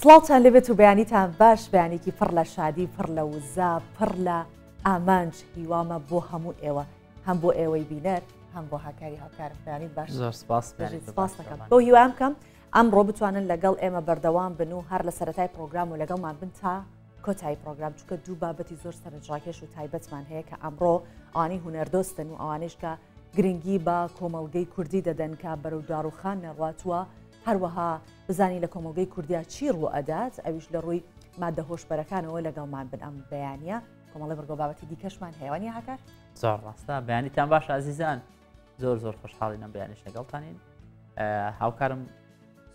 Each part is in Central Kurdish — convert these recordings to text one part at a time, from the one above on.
سڵاوتان لێبێت و بەیانیتان باش بەیانێکی پڕ لە شادی پڕ لە وزە پڕ لە ئامانج هیوامە بۆ هەموو ئێوە هەم بۆ ئێوەی بینەر هەم بۆ هاکاری هاوکارم بەیانیت باش زۆر سپاس سپاس دەکەم بۆ هیوام کەم ئەمڕۆ بتوانن لەگەڵ ئێمە بەردەوام بن و هەر لە سەرەتای پرۆگرام و لەگەڵمان بن تا کۆتایی پرۆگرام چونکە دوو بابەتی زۆر سەرنجڕاکێش و تایبەتمان هەیە کە ئەمڕۆ ئەوانەی هونەردۆستن و ئەوانەیش کە گرنگی بە کۆمەڵگەی کوردی دەدەن کە بەرەو داڕوخان نەڕواتووە هەروەها بزانین لە کۆمەڵگەی کوردیا چی ڕوو ئەدات ئەویش لە ڕووی مادە هۆشبەرەکانەوە لەگەڵمان بن ئەم بەیانە کۆمەڵی بڕگۆ بابەتی دیکەشمان هەیەوانی هاکار زۆر ڕاستە بەیانیتان باش ئازیزان زۆر زۆر خۆشحاڵین ئەم بەیانیش لەگەڵتانین هاوکارم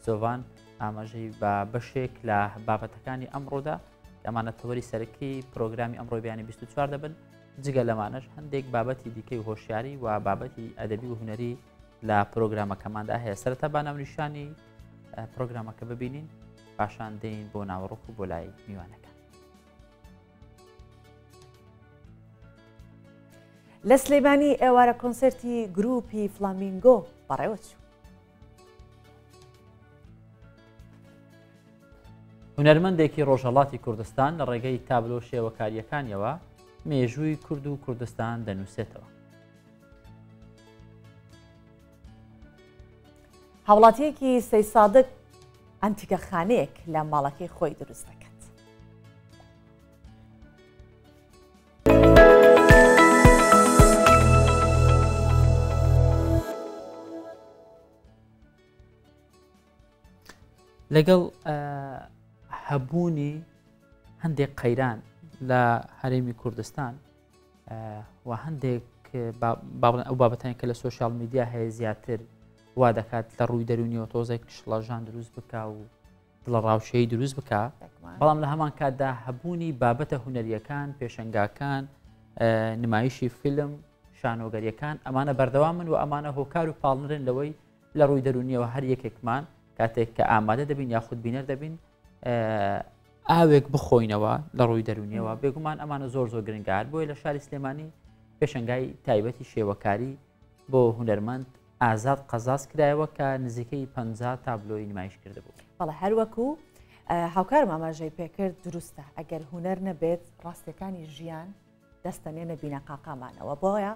سۆڤان ئاماژەی بە بەشێک لە بابەتەکانی ئەمڕۆدا ئەمانە تەوەری سەرەکی پرۆگرامی ئەمڕۆی بیانی 24 دەبن جگە لەمانەش هەندێک بابەتی دیکەی هۆشیاری و بابەتی ئەدەبی و هونەری لە پرۆگرامەکەماندا هەیە سەرەتا با ناونیشانی پرۆگرامەکە ببینین پاشان دێین بۆ ناوەڕۆک و بۆ لای میوانەکە. لە سلەیمانی ئێوارە کۆنسێرتی گروپی فلامینگۆ بەڕێوەچوو. هونەرمەندێکی ڕۆژهەڵاتی کوردستان لە ڕێگەی تابلۆ شێوەکارییەکانیەوە مێژووی کورد و کوردستان دەنووسێتەوە. هاوڵاتیەکی سەیسادق ئەنتیکەخانەیەک لە ماڵەکەی خۆی دروست دەکات. لەگەڵ هەبوونی هەندێک قەیران لە هەرێمی کوردستان و هەندێک باڵێن ئەو بابەتانی کە لە سوۆسیال میدیا هەیە زیاتر وا دەکات لە ڕووی دەرونیەوە تۆزێک شڵەژان دروست بکە و دڵە ڕاوچەی دروست بکە بەڵام لە هەمان کاتدا هەبوونی بابەتە هونەریەکان پێشنگاکان نمایشی فیلم شانۆگەریەکان ئەمانە بەردەوامن و ئەمانە هۆکار و پاڵنرن لەوەی لە ڕووی دەرونیەوە هەر یەکێکمان کاتێک کە ئامادە دەبین یاخود بینەر دەبین ئاوێک بخۆینەوە لە ڕووی دەرونیەوە بێگومان ئەمانە زۆر زۆر گرنگار بۆیە لە شاری سلێمانی پێشنگای تایبەتی شێوەکاری بۆ هونەرمەند ئازاد قەزاز کرایەوە کە نزیکەی 50 تابلۆی نمایش کردبوو. بەڵێ هەروەکو هاوکارم ئاماژەی پێکرد دروستە ئەگەر هونەر نەبێت ڕاستیەکانی ژیان دەستەنێنە بینەقاقامانەوە بۆیە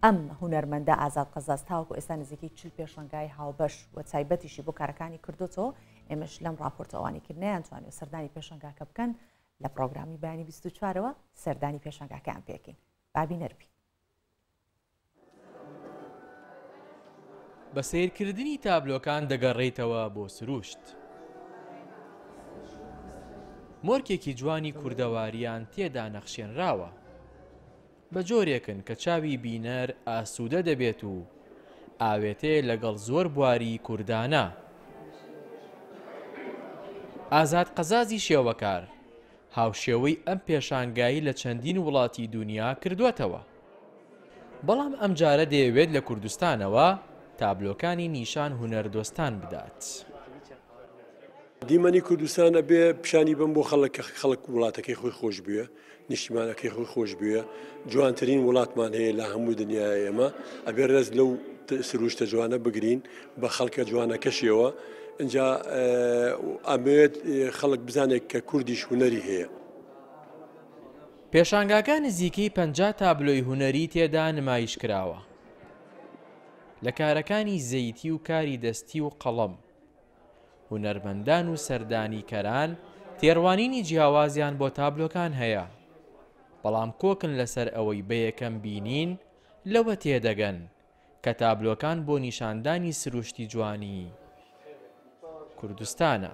ئەم هونەرمەندە ئازاد قەزاز تاوەکو ئێستا نزیکەی چل پێشەنگای هاوبەش و تایبەتیشی بۆ کارەکانی کردوتەوە ئێمەش لەم راپۆرتە ئەوانی کرد نەیانتوانیوە سەردانی پێشەنگاکە بکەن لە پرۆگرامی بەیانی 24ەوە سەردانی پێشەنگاکەیان پێکەین با بینەر بین. بە سەیرکردنی تابلۆکان دەگەڕێیتەوە بۆ سروشت. مۆرکێکی جوانی کوردەواریان تێدا نەخشێنراوە. بە جۆرێکن کە چاوی بینەر ئاسوودە دەبێت و ئاوێتەیە لەگەڵ زۆر بواری کوردانە. ئازاد قەزازی شێوەکار، هاوشێوەی ئەم پێشانگای لە چەندین وڵاتی دونیا کردووەتەوە. بەڵام ئەمجارە دەیەوێت لە کوردستانەوە تابلۆکانی نیشان هونەردۆستان بدات. دیمەنی کوردستان ئەبێ پیشانی بەم بۆ خەڵک کە خەڵک وڵاتەکەی خۆی خۆش بوێ، نیشتیمانەکەی خۆی خۆش بوێ، جوانترین وڵاتمان هەیە لە هەموو دنیای ئێمە، ئەبێ ڕێز لەو سروشتە جوانە بگرین بە خەڵکە جوانەکەشیەوە، ئینجا ئەمەوێت خەڵک بزانێت کە کوردیش هونەری هەیە. پێشانگاکە نزیکەی 50 تابلۆی هونەری تێدا نمایش کراوە لە کارەکانی زەیتی و کاری دەستی و قەڵەم. هونەرمەندان و سەردانیکەران تێڕوانینی جیاوازیان بۆ تابلۆکان هەیە، بەڵام کۆکن لەسەر ئەوەی بە یەکەم بینین لەوە تێدەگەن کە تابلۆکان بۆ نیشاندانی سروشتی جوانی کوردستانە.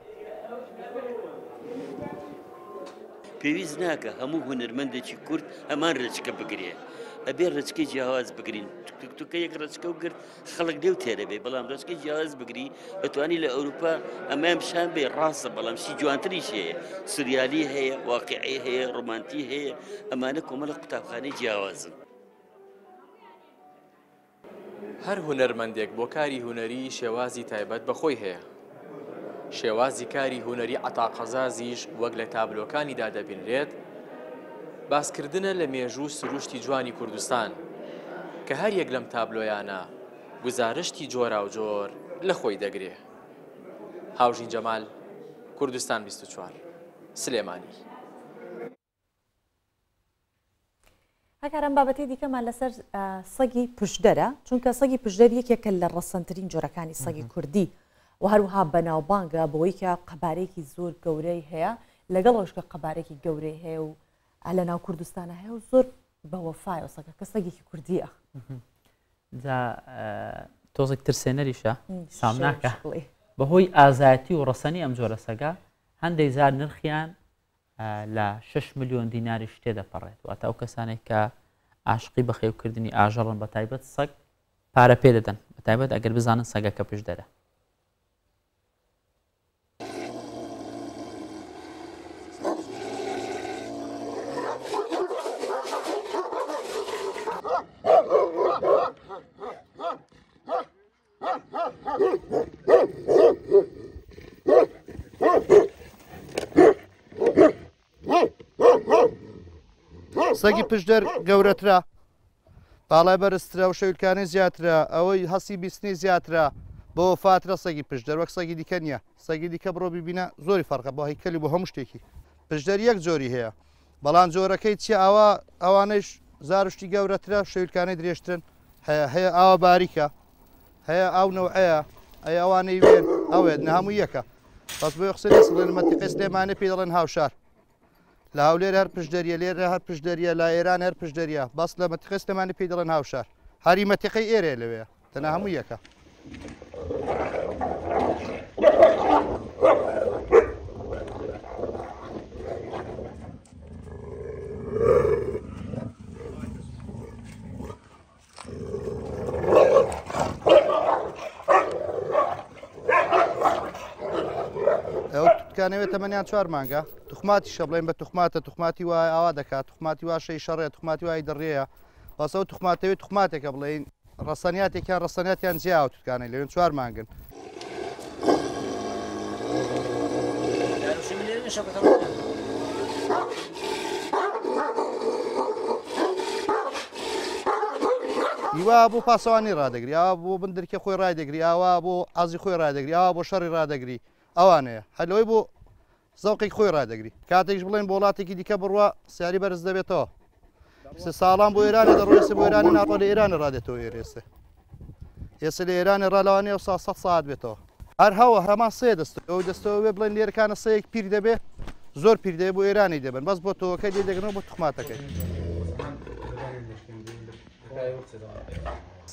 پێویست ناکە هەموو هونەرمەندێکی کورد هەمان رێچکە بگرێ ئەبێ رێچکەی جیاواز بگرین تکتوکە یەک رێچکە و گرت خەڵک لێو تێرەبێ بەڵام رێچکەی جیاواز بگری ئەتوانی لە ئەوروپا ئەمەیان پیشان بێ ڕاستە بەڵام شتی جوانتریش هەیە سوریالی هەیە واقعی هەیە ڕۆمانتی هەیە ئەمانە کۆمەڵە قوتابخانەی جیاوازن. هەر هونەرمەندێک بۆ کاری هونەری شێوازی تایبەت بە خۆی هەیە. شێوازی کاری هونەری عەتا قەزازیش وەک لە تابلۆکانیدا دەبینرێت، باسکردنە لە مێژوو و سروشتی جوانی کوردستان، کە هەر یەک لەم تابلۆیانە گوزارشتی جۆراوجۆر لە خۆی دەگرێ. هاوژین جەمال. کوردستان 24، سلێمانی. هەکار ئەم بابەتەی دیکەمان لەسەر سەگی پشدەرە چونکە سەگی پشدەر یەکێکە لە ڕەسەنترین جۆرەکانی سەگی کوردی و هەروها بەناوبانگە بەوەی کە قەبارەیەکی زۆر گەورەی هەیە لەگەڵ ئەوش کە قەبارێکی گەورەی هەیە و لە ناو کوردستانە هەیە و زۆر بەوەفایە سەگە کە سەگێکی کوردیە. جا تۆزێک ترسێنەریشە سامناکە بەهۆی ئازایەتی و ڕەسەنی ئەم جۆرە سەگە هەندێک جار نرخیان لە 6 ملیۆن دیناریش تێدەپەڕێت واتە ئەو کەسانێک کە عاشقی بەخێوکردنی ئاژەڵن بە تایبەت سەگ پارە پێ دەدەن بە تایبەت ئەگەر بزانن سەگەکە پشدەرە. سەگی پشدەر گەورەترە باڵای بەرزترە و شەویلکانەی زیاترە ئەوەی هەستی بیستنی زیاترە بۆ فاترە سەگی پشدەر وەک سەگی دیکە نییە سەگی دیکە بڕۆ ببینە زۆری فەرقە بۆ هەیکەلی بۆ هەموو شتێکی پشدەر یەک جۆری هەیە بەڵام جۆرەکەی چیە ئاوا ئەوانەیش زارشتی گەورەترە شەویلکانەی درێژترن هەیە هەیە ئاوا باریکە هەیە ئاو نەوعەیە ئەی ئەوانەی وێن ئەوێت نە هەموو یەکە بەس بۆ قسە دەڵێن مەتیقی سلێمانی پێی دەڵێن هاوشار لە هەولێر هەر پشدەریە لێرە هەر پشدەریە لە ئێران هەر پشدەریە بەس لە مەتیقی سلێمانی پێی دەڵێن هاوشار هەری مەتیقەی ئێرێ لەوێ تەنها هەموو یەکە. ئەو توتکانەوێت تەمەنیان چوار مانگە توخماتیشە بڵێن بە توخماتە توخماتی وای ئاوا دەکات توخماتی وا شەی شەڕێ توخماتی وای دڕێیە بەس ئەو توخماتەوێت توخماتێکە بڵێین ڕەسەنیاتێکیان ڕەسەنیاتیان جیاوە توتکانەی لەوێن چوار مانگن. هیوا بۆ پاسەوانی ڕادەگری ئاوا بۆ بن درکە خۆی ڕایدەگری ئاوا بۆ ئازی خۆی ڕادەگری ئاوا بۆ شەڕی ڕادەگری ئەوانەیە هەر لەوەی بۆ زەوقێک خۆی ڕادەگری کاتێکش بڵێن بۆ وڵاتێکی دیکە بڕوا سیاری بەرز دەبێتەوە سێ ساڵان بۆ ئێرانە دەڕۆێ سێ بۆ ئێرانە ناڕۆ لە ئێرانە ڕادێتەوە ئێرێسێ ئێستا لە ئێرانە ڕا لەوانەیە ئەو سا سەد ساعت بێتەوە هەر هەوە هەمان سێ دەستەوە دەستەوە وێ بڵێن لێرەکانە سەیەک پیر دەبێ زۆر پیر دەبێ بۆ ئێرانی دەبن بەس بۆ تۆوەکەی لێ دەگرنەوە بۆ توخماتەکەی.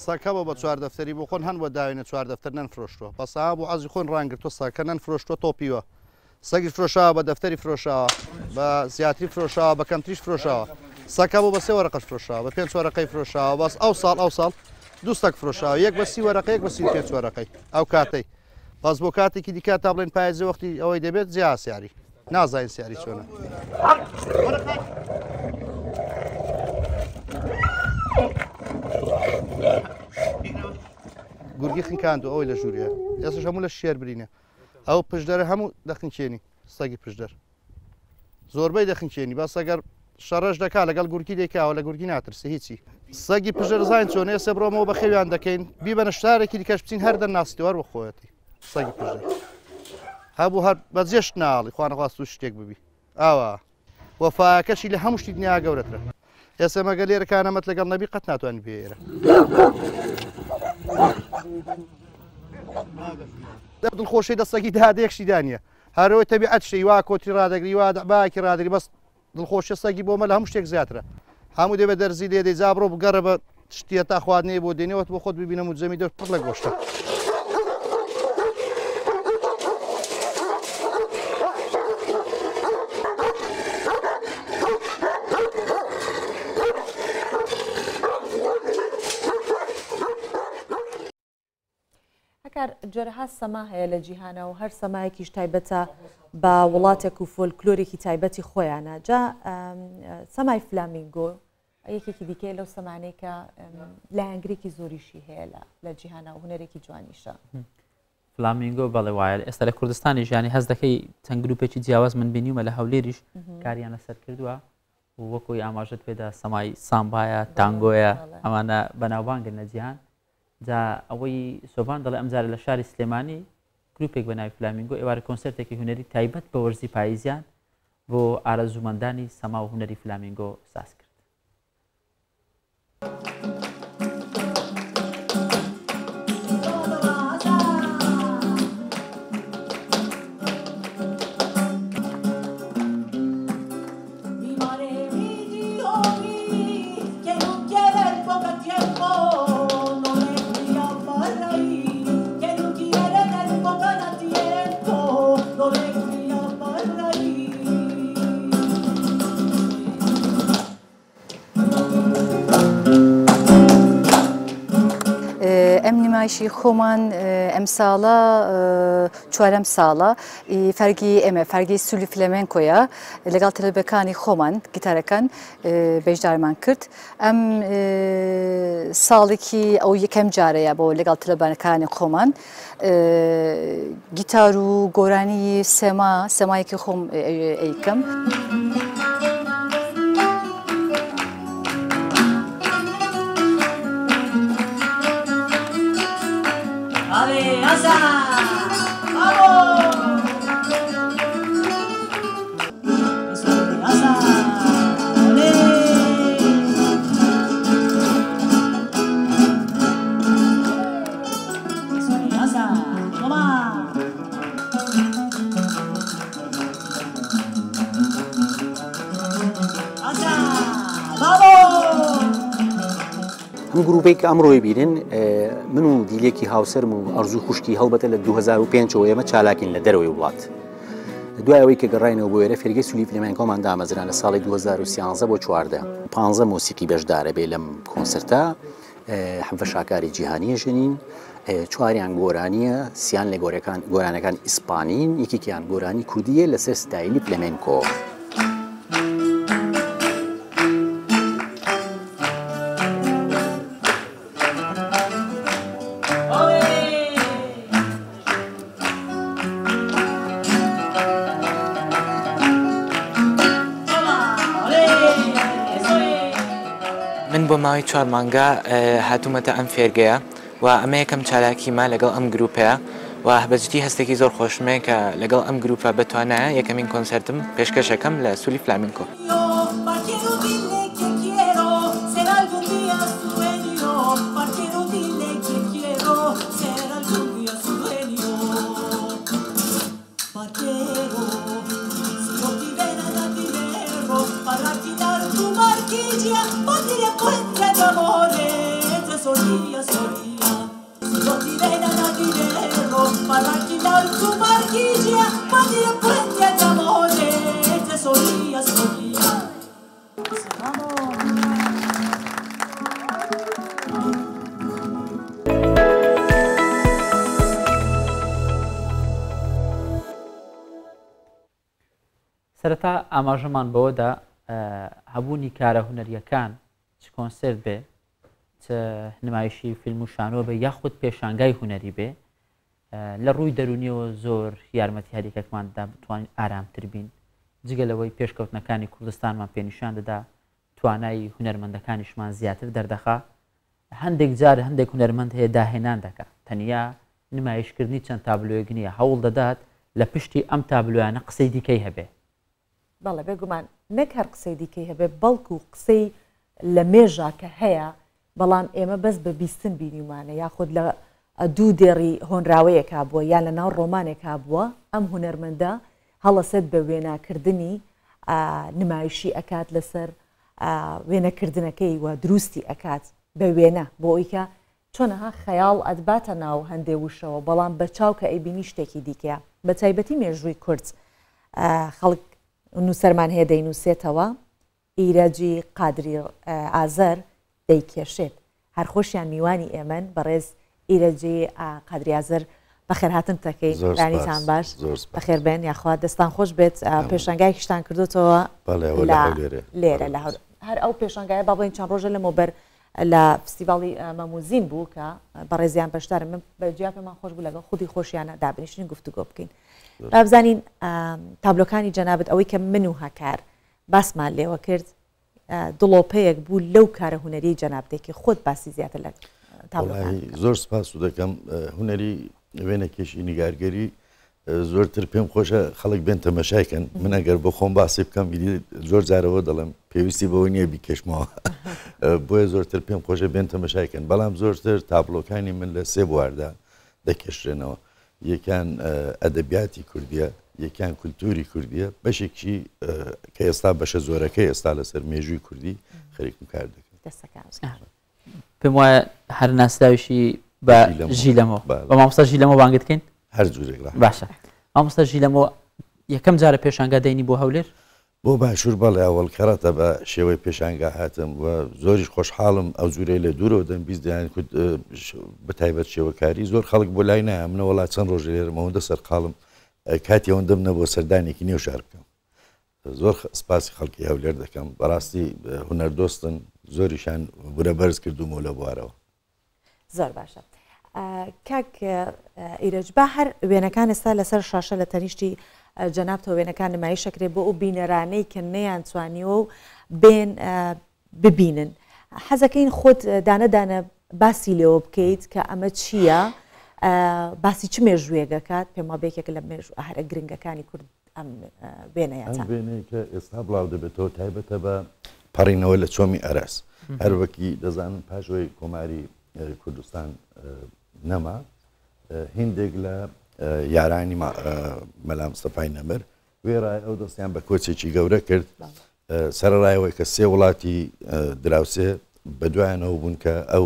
سەکە بۆ بە چوار دەفتەری بۆ خۆن هەن بۆ داوێنە چوار دەفتەر نەن فرۆشتووە بەس ئا بۆ عەزی خۆن ڕانگرتووە سەکە نەن فرۆشتووە تۆپیوە سەگیش فرۆشاوە بە دەفتەری فرۆشاوە بە زیاتری فرۆشاوە بە کەمتریش فرۆشاوە سەکە بۆ بە سێ وەرەقەش فرۆشاوە بە پێنج وەرەقەی فرۆشاوە بەس ئەو ساڵ ئەو ساڵ دوو سەگ فرۆشاوە یەک بە سی وەرەقە یەک بە 35 وەرەقەی ئەو کاتەی بەس بۆ کاتێکی دیکە تا بڵێن پایزە وەختی ئەوەی دەبێت جیا سیاری نازانین سیاری چۆنە. گورگی خنکاندو ئەوەی لە ژوورەیە ئێستاش هەموو لە شێر برینە ئەو پشدەرە هەموو دەخنکێنی سەگی پشدەر زۆربەی دەخنکێنی بەس ئەگەر شەڕەش دەکا لەگەڵ گورگی دەیکاوە لە گورگی ناترسی هیچی سەگی پشدەر زین چۆن ئێسێ بڕۆمەوە بە خێویان دەکەین بیبەنە شارێکی دیکەش بچین هەر دەرناسیتەوە هەر بە خۆیەتی سەگی پشدەر هەبوو هەر بەجێشت ناڵی خوانەخواست و شتێک ببی ئاوا وەفایەکەشی لە هەموو شتی دنیا گەورەترە. ئێستا مەگەر لێرە کانەمەت لەگەڵ نەبی قەت ناتوانانی بێ ئێرە. دڵخۆشی دەستەکی دادەیەک شتی دانیە هەرەوەی تەبیعەت شەی وا کۆتری ڕادەگری وا باکی ڕادەگری بەس دڵخۆشی سەگی بۆمە لە هەموو شتێک زیاترە هەموو دەبێت دەرزی لێ دەی جا بڕۆ بگەڕێ بە شتیە تا خواردنەی بۆ دێنێوەت بۆ خۆت ببینە مجەمی دەر پڕ لە گۆشتە. هەکار جۆرەها سەما هەیە لە جیهانە و هەر سەمایەکیش تایبەتە بە وڵاتێک و فۆلکلۆرێکی تایبەتی خۆیانە جا سەمای فلامینگۆ یەکێکی دیکەیە لەو سەمانەی کە لایەنگرێکی زۆریشی هەیە لە جیهانە و هونەرێکی جوانیشە. فلامینگۆ بەڵێ وایە ئێستا لە کوردستانی ژیانی هەست دەکەی چەند گروپێکی جیاواز من بینیومە لە هەولێریش کاریان لەسەر کردووە وەکوی ئاماژت پێدا سەمای سامبایە تانگۆیە ئەمانە بەناوبانگن لە جیهان جا ئەوەی سۆڤان دەڵێ ئەمجارە لە شاری سلێمانی گروپێک بە ناوی فلامینگۆ ئێوارە کۆنسێرتێکی هونەری تایبەت بە وەرزی پاییزیان بۆ ئارەزوومەندانی سەما و هونەری فلامینگۆ ساز کرد. ئەم نمایشی خۆمان ئەم ساڵە چوارەم ساڵە فەرگی ئێمە فەرگی سولی فلەمێنکۆیە لەگەڵ تەلەبەکانی خۆمان گیتارەکان بەشدارمان کرد ئەم ساڵێکی ئەو یەکەم جارەیە بۆ لەگەڵ تەلەبەکانی خۆمان گیتار و گۆرانی سێما سەمایەکی خۆم ئەیکەم. ئەم گروپەی کە ئەمڕۆی بینن من و دیلێکی هاوسەرم و ئەرزوو خوشکی هەڵبەتە لە 2005ەوە ئێمە چالاکین لە دەرەوەی وڵات. دوای ئەوەی کە گەڕاینەوە بۆ ئێرە فێرگەی سولی فلێمێنکۆمان دامەزران لە ساڵی 2013 بۆ 14 15 مۆسیقی بەشدارە بێ لەم کۆنسرتە حەڤە شاکاری جیهانیە ژەنین چواریان گۆرانیە سیان لە گۆرەکان گۆرانەکان ئیسپانین یەکێکیان گۆرانی کوردیە لەسەر ستایلی فلێمێنکۆ. من بۆ ماوەی چوار مانگە هاتوومەتە ئەم فێرگەیە و ئەمە یەکەم چالاکیمە لەگەڵ ئەم گروپەیە و بە جدی هەستێکی زۆر خۆشمەیە کە لەگەڵ ئەم گروپە بەتوانایە یەکەمین کۆنسێرتم پێشکەشەکەم لە سولی فلامینکۆ. سەرەتا ئاماژەمان بەوەدا هەبوونی کارە هونەریەکان چ کۆنسێرت بێ چ نمایشی فیلم و شانۆ بێ یاخود پێشانگای هونەری بێ لە ڕووی دەرونیەوە زۆر یارمەتی هەریەکەکمان دەدا بتوانین ئارامتر بین جگە لەوەی پێشکەوتنەکانی کوردستانمان پێنیشان دەدا توانای هونەرمەندەکانیشمان زیاتر دەردەخا هەندێک جار هەندێک هونەرمەند هەیە داهێنان دەکا تەنیا نمایشکردنی چەند تابلۆیەک نییە هەوڵ دەدات لە پشتی ئەم تابلۆیانە قسەی دیکەی هەبێ. بەڵێ بێگومان نەک هەر قسەی دیکەی هەبێ بەڵکو قسەی لە مێژە کە هەیە بەڵام ئێمە بەس بە بیستن بینیومانە یاخود لە دوو دێڕی هۆنراوەیەکا بووە یان لە ناو ڕۆمانێکا بووە ئەم هونەرمەندە هەڵەسێت بە وێناکردنی نمایشی ئەکات لەسەر وێنەکردنەکەی و دروستی ئەکات بە وێنە بۆ ئەوی کە چۆنەها خەیاڵ ئەتباتە ناو هەندێ وشەوە بەڵام بە چاو کە ئەیبینی شتێکی دیکەیە بە تایبەتی مێژووی کورد خەڵک نووسەرمان هەیە دەینووسێتەوە ئیرەجی قادری ئازەر دەیکێشێت هەر خۆشیان میوانی ئێمەن بەڕێز ئیرەجی قادری ئازەر بەخێرهاتن دەکەین بەیانیتان باش بەخێر بێن یاخوا دەستان خۆش بێت پێشانگایەکیشتان کردوتەوە لێرە لە هەر ئەو پێشانگایە با بڵێین چەند ڕۆژە لەمەوبەر لە فستیڤاڵی مەموزین بوو کە بەڕێزیان بەشدارن من بە جیا پێمان خۆش بوو لەگەڵ خودی خۆشیانە دابنیشتین گفتوگۆ بکەین بابزانین تابلۆکانی جەنابت ئەوەی کە من و هەکار باسمان لێوە کرد دڵۆپەیەک بوو لەو کارە هونەریەی جەنابتێکی خۆت باسی زیاتر لە تابلۆکان زۆر سپاس و دەکەم هونەری وێنەکێشی نیگارگەری زۆرتر پێم خۆشە خەڵک بێن تەمەشای کەن من ئەگەر بۆ خۆم باسی بکەم زۆر جارەوە دەڵێم پێویستی بەوە نییە بیکێشمەوە بۆیە زۆرتر پێم خۆشە بێن تەمەشای کەن بەڵام زۆرتر تابلۆکانی من لە سێ بواردا دەکێشرێنەوە یەکیان ئەدەبیاتی کوردیە یەکیان کولتوری کوردیە بەشێکی کە ئێستا بەشە زۆرەکەی ئێستا لەسەر مێژووی کوردی خەریکم کار دەکەم. پێم وایە هەر ناسراویشی بە ژیلەمۆ بە مامۆستا ژیلەمۆ بانگت کەین هەر جورێک باشە مامۆستا ژیلەمۆ یەکەم جارە پێشانگا دەینی بۆ هەولێر؟ بۆ باشوور بەڵێ ئەوەڵ کەڕەتە بە شێوەی پێشانگا هاتم و زۆریش خۆشحاڵم ئەو جورەی لە دوورەوە دەمبیست دەیان کوت بە تایبەت شێوەکاری زۆر خەڵک بۆ لای نایە منە وەڵا چەند ڕۆژ لێرەم ئەوەندە سەرقاڵم کاتی ئەوەندەم نەبووە سەردانێکی نێو شار بکەم زۆر سپاسی خەڵکی هەولێر دەکەم بەڕاستی هونەردۆستن زۆریشان ورە بەرز کردوومەوە لە بوارەوە. زۆر باشە کاک ئیرەج با هەر وێنەکان ئێستا لەسەر شاشە لە تەنیشتی جەنابتەوە وێنەکان نمایشەکرێ بۆ ئەو بینەرانەی کە نەیان توانیوە و بێن ببینن حەزەکەین خۆت دانە دانە باسی لێوە بکەیت کە ئەمە چییە باسی چ مێژوویەک دەکات پێم وابێ یەکێک لە مێژوو هەرە گرنگەکانی کورد ئەم وێنەیەتان. ئەم وێنەیە کە ئێستا بڵاو دەبێتەوە تایبەتە بە پەڕینەوە لە چۆمی ئەرەس. هەروەکی دەزانن پاش ئەوەی کۆماری کوردستان نەما، هیندێک لە یارانی مەلا مستەفای نەمر وێڕای ئەو دەستیان بە کۆچێکی گەورە کرد. سەرەڕای ئەوەی کە سێ وڵاتی دراوسێ بەدوایانەوە بوون کە ئەو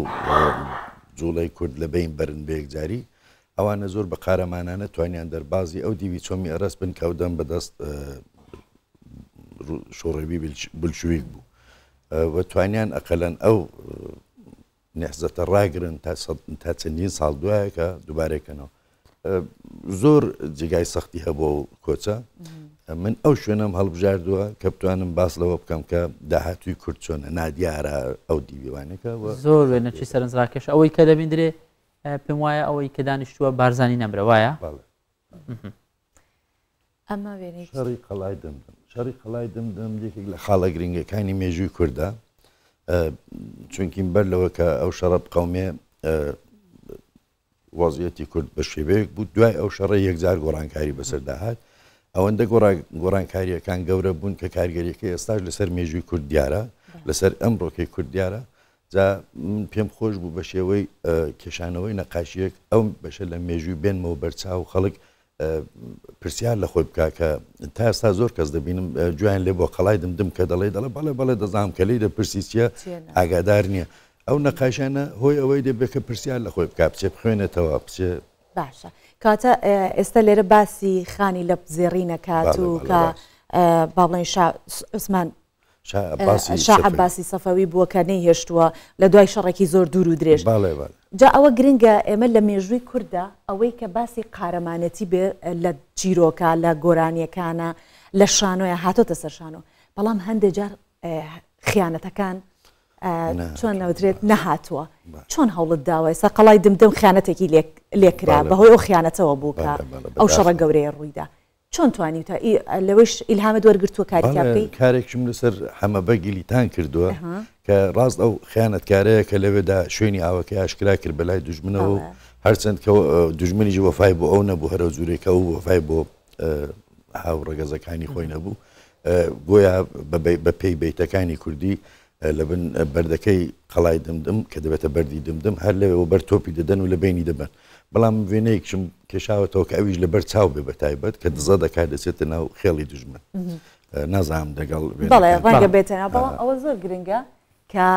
جوڵەی کورد لە بەین بەرن بە یەکجاری، ئەوانە زۆر بە قارەمانانە توانیان دەربازی ئەو دیوی چۆمی ئەرەس بن کە ئەودەم بەدەست شۆڕەوی بلشویک بوو و توانیان ئەقەلەن ئەو نەهزەتە ڕاگرن تا چەندین ساڵ دوایە کە دووبارەی کەنەوە. زۆر جێگای سەختی هەبووە و کۆچە من ئەو شوێنەم هەڵبژاردووە کە بتوانم باس لەوە بکەم کە داهاتووی کورد چۆنە نادیارە ئەو دیویوانەکە زۆر وێنەچی سەرنجڕاکێش ئەوەی کە دەبیندرێ پێم وایە ئەوەی کە دانیشتووە بارزانی نەمرە وایە؟ ئەمە وێنەی شەڕی قەڵای دمدم شەڕی قەڵای دمدم یەکێک لە خاڵە گرنگەکانی مێژووی کوردە چونکین بەر لەوە کە ئەو شەڕە بقەومێ وەزیەتی کورد بە شێوەیەک بوو دوای ئەو شەڕە یەکجار گۆڕانکاری بەسەردا هات ئەوەندە گۆڕانکاریەکان گەورە بوون کە کارگەریەکە ئێستاش لەسەر مێژووی کورد دیارە لەسەر ئەمڕۆکەی کورد دیارە جا من پێم خۆش بوو بە شێوەی کێشانەوەی نەقاشیەک ئەو بەشە لە مێژووی بێنمەوە بەرچاو خەڵک پرسیار لە خۆی بکا کە تا ئێستا زۆر کەس دەبینم گوێیان لێ بۆ قەڵای دمدم کە دەڵێ دەڵێ بەڵێ بەڵێ دەزانم کە لێی دەپرسی چییە ئاگادار نییە ئەو نەقاشانە هۆی ئەوەی دەبێت کە پرسیار لە خۆی بکا بچێ بخوێنێتەوە بچێ باشە کاتە ئێستا لێرە باسی خانی لەپ زێڕینە کات و کە با بڵێن شا عوسمان شا عەباسی سەفەوی بووە کە نەیهێشتووە لە دوای شەڕێکی زۆر دوور و درێژ. جا ئەوە گرنگە ئێمە لە مێژووی کورددا ئەوەی کە باسی قارەمانێتی بێ لە چیرۆکە لە گۆرانیەکانە لە شانۆیە هاتۆتە سەر شانۆ بەڵام هەندێک جار خیانەتەکان چۆن نەوترێت نەهاتووە چۆن هەوڵت داوە ئێستا قەڵای دمدم خیانەتێکی لێکرا بەهۆی ئەو خیانەتەوە بوو کە ئەو شەڕە گەورەیە ڕوویدا چۆن توانیوتە لەوەیش ئیلهامت وەرگرتووە کاری تیا بکەی؟ کارێکم لەسەر حەمە بەگی لیتان کردووە کە ڕاست ئەو خیانەتکارەیە کە لەوێدا شوێنی ئاوەکەی ئاشکرا کرد بەلای دوژمنەوە و هەرچەند کە دوژمنیش وەفای بۆ ئەو نەبوو هەرەو جورێک ئەو وەفای بۆ هاوڕەگەزەکانی خۆی نەبوو گۆیا بە پێی بەیتەکانی کوردی لە بن بەردەکەی قەڵای دمدم کە دەبێتە بەردی دمدم هەر لەوێوە بەر تۆپی دەدەن و لە بەینی دەبەن بەڵام وێنەیەکشم کێشاوەتەوە کە ئەویش لەبەر چاو بێ بە تایبەت کە دزە دەکات دەچێتە ناو خێڵی دوژمن نازانم دەگەڵ بەڵێ ڕەنگە بێتە ناو بەڵام ئەوە زۆر گرنگە کە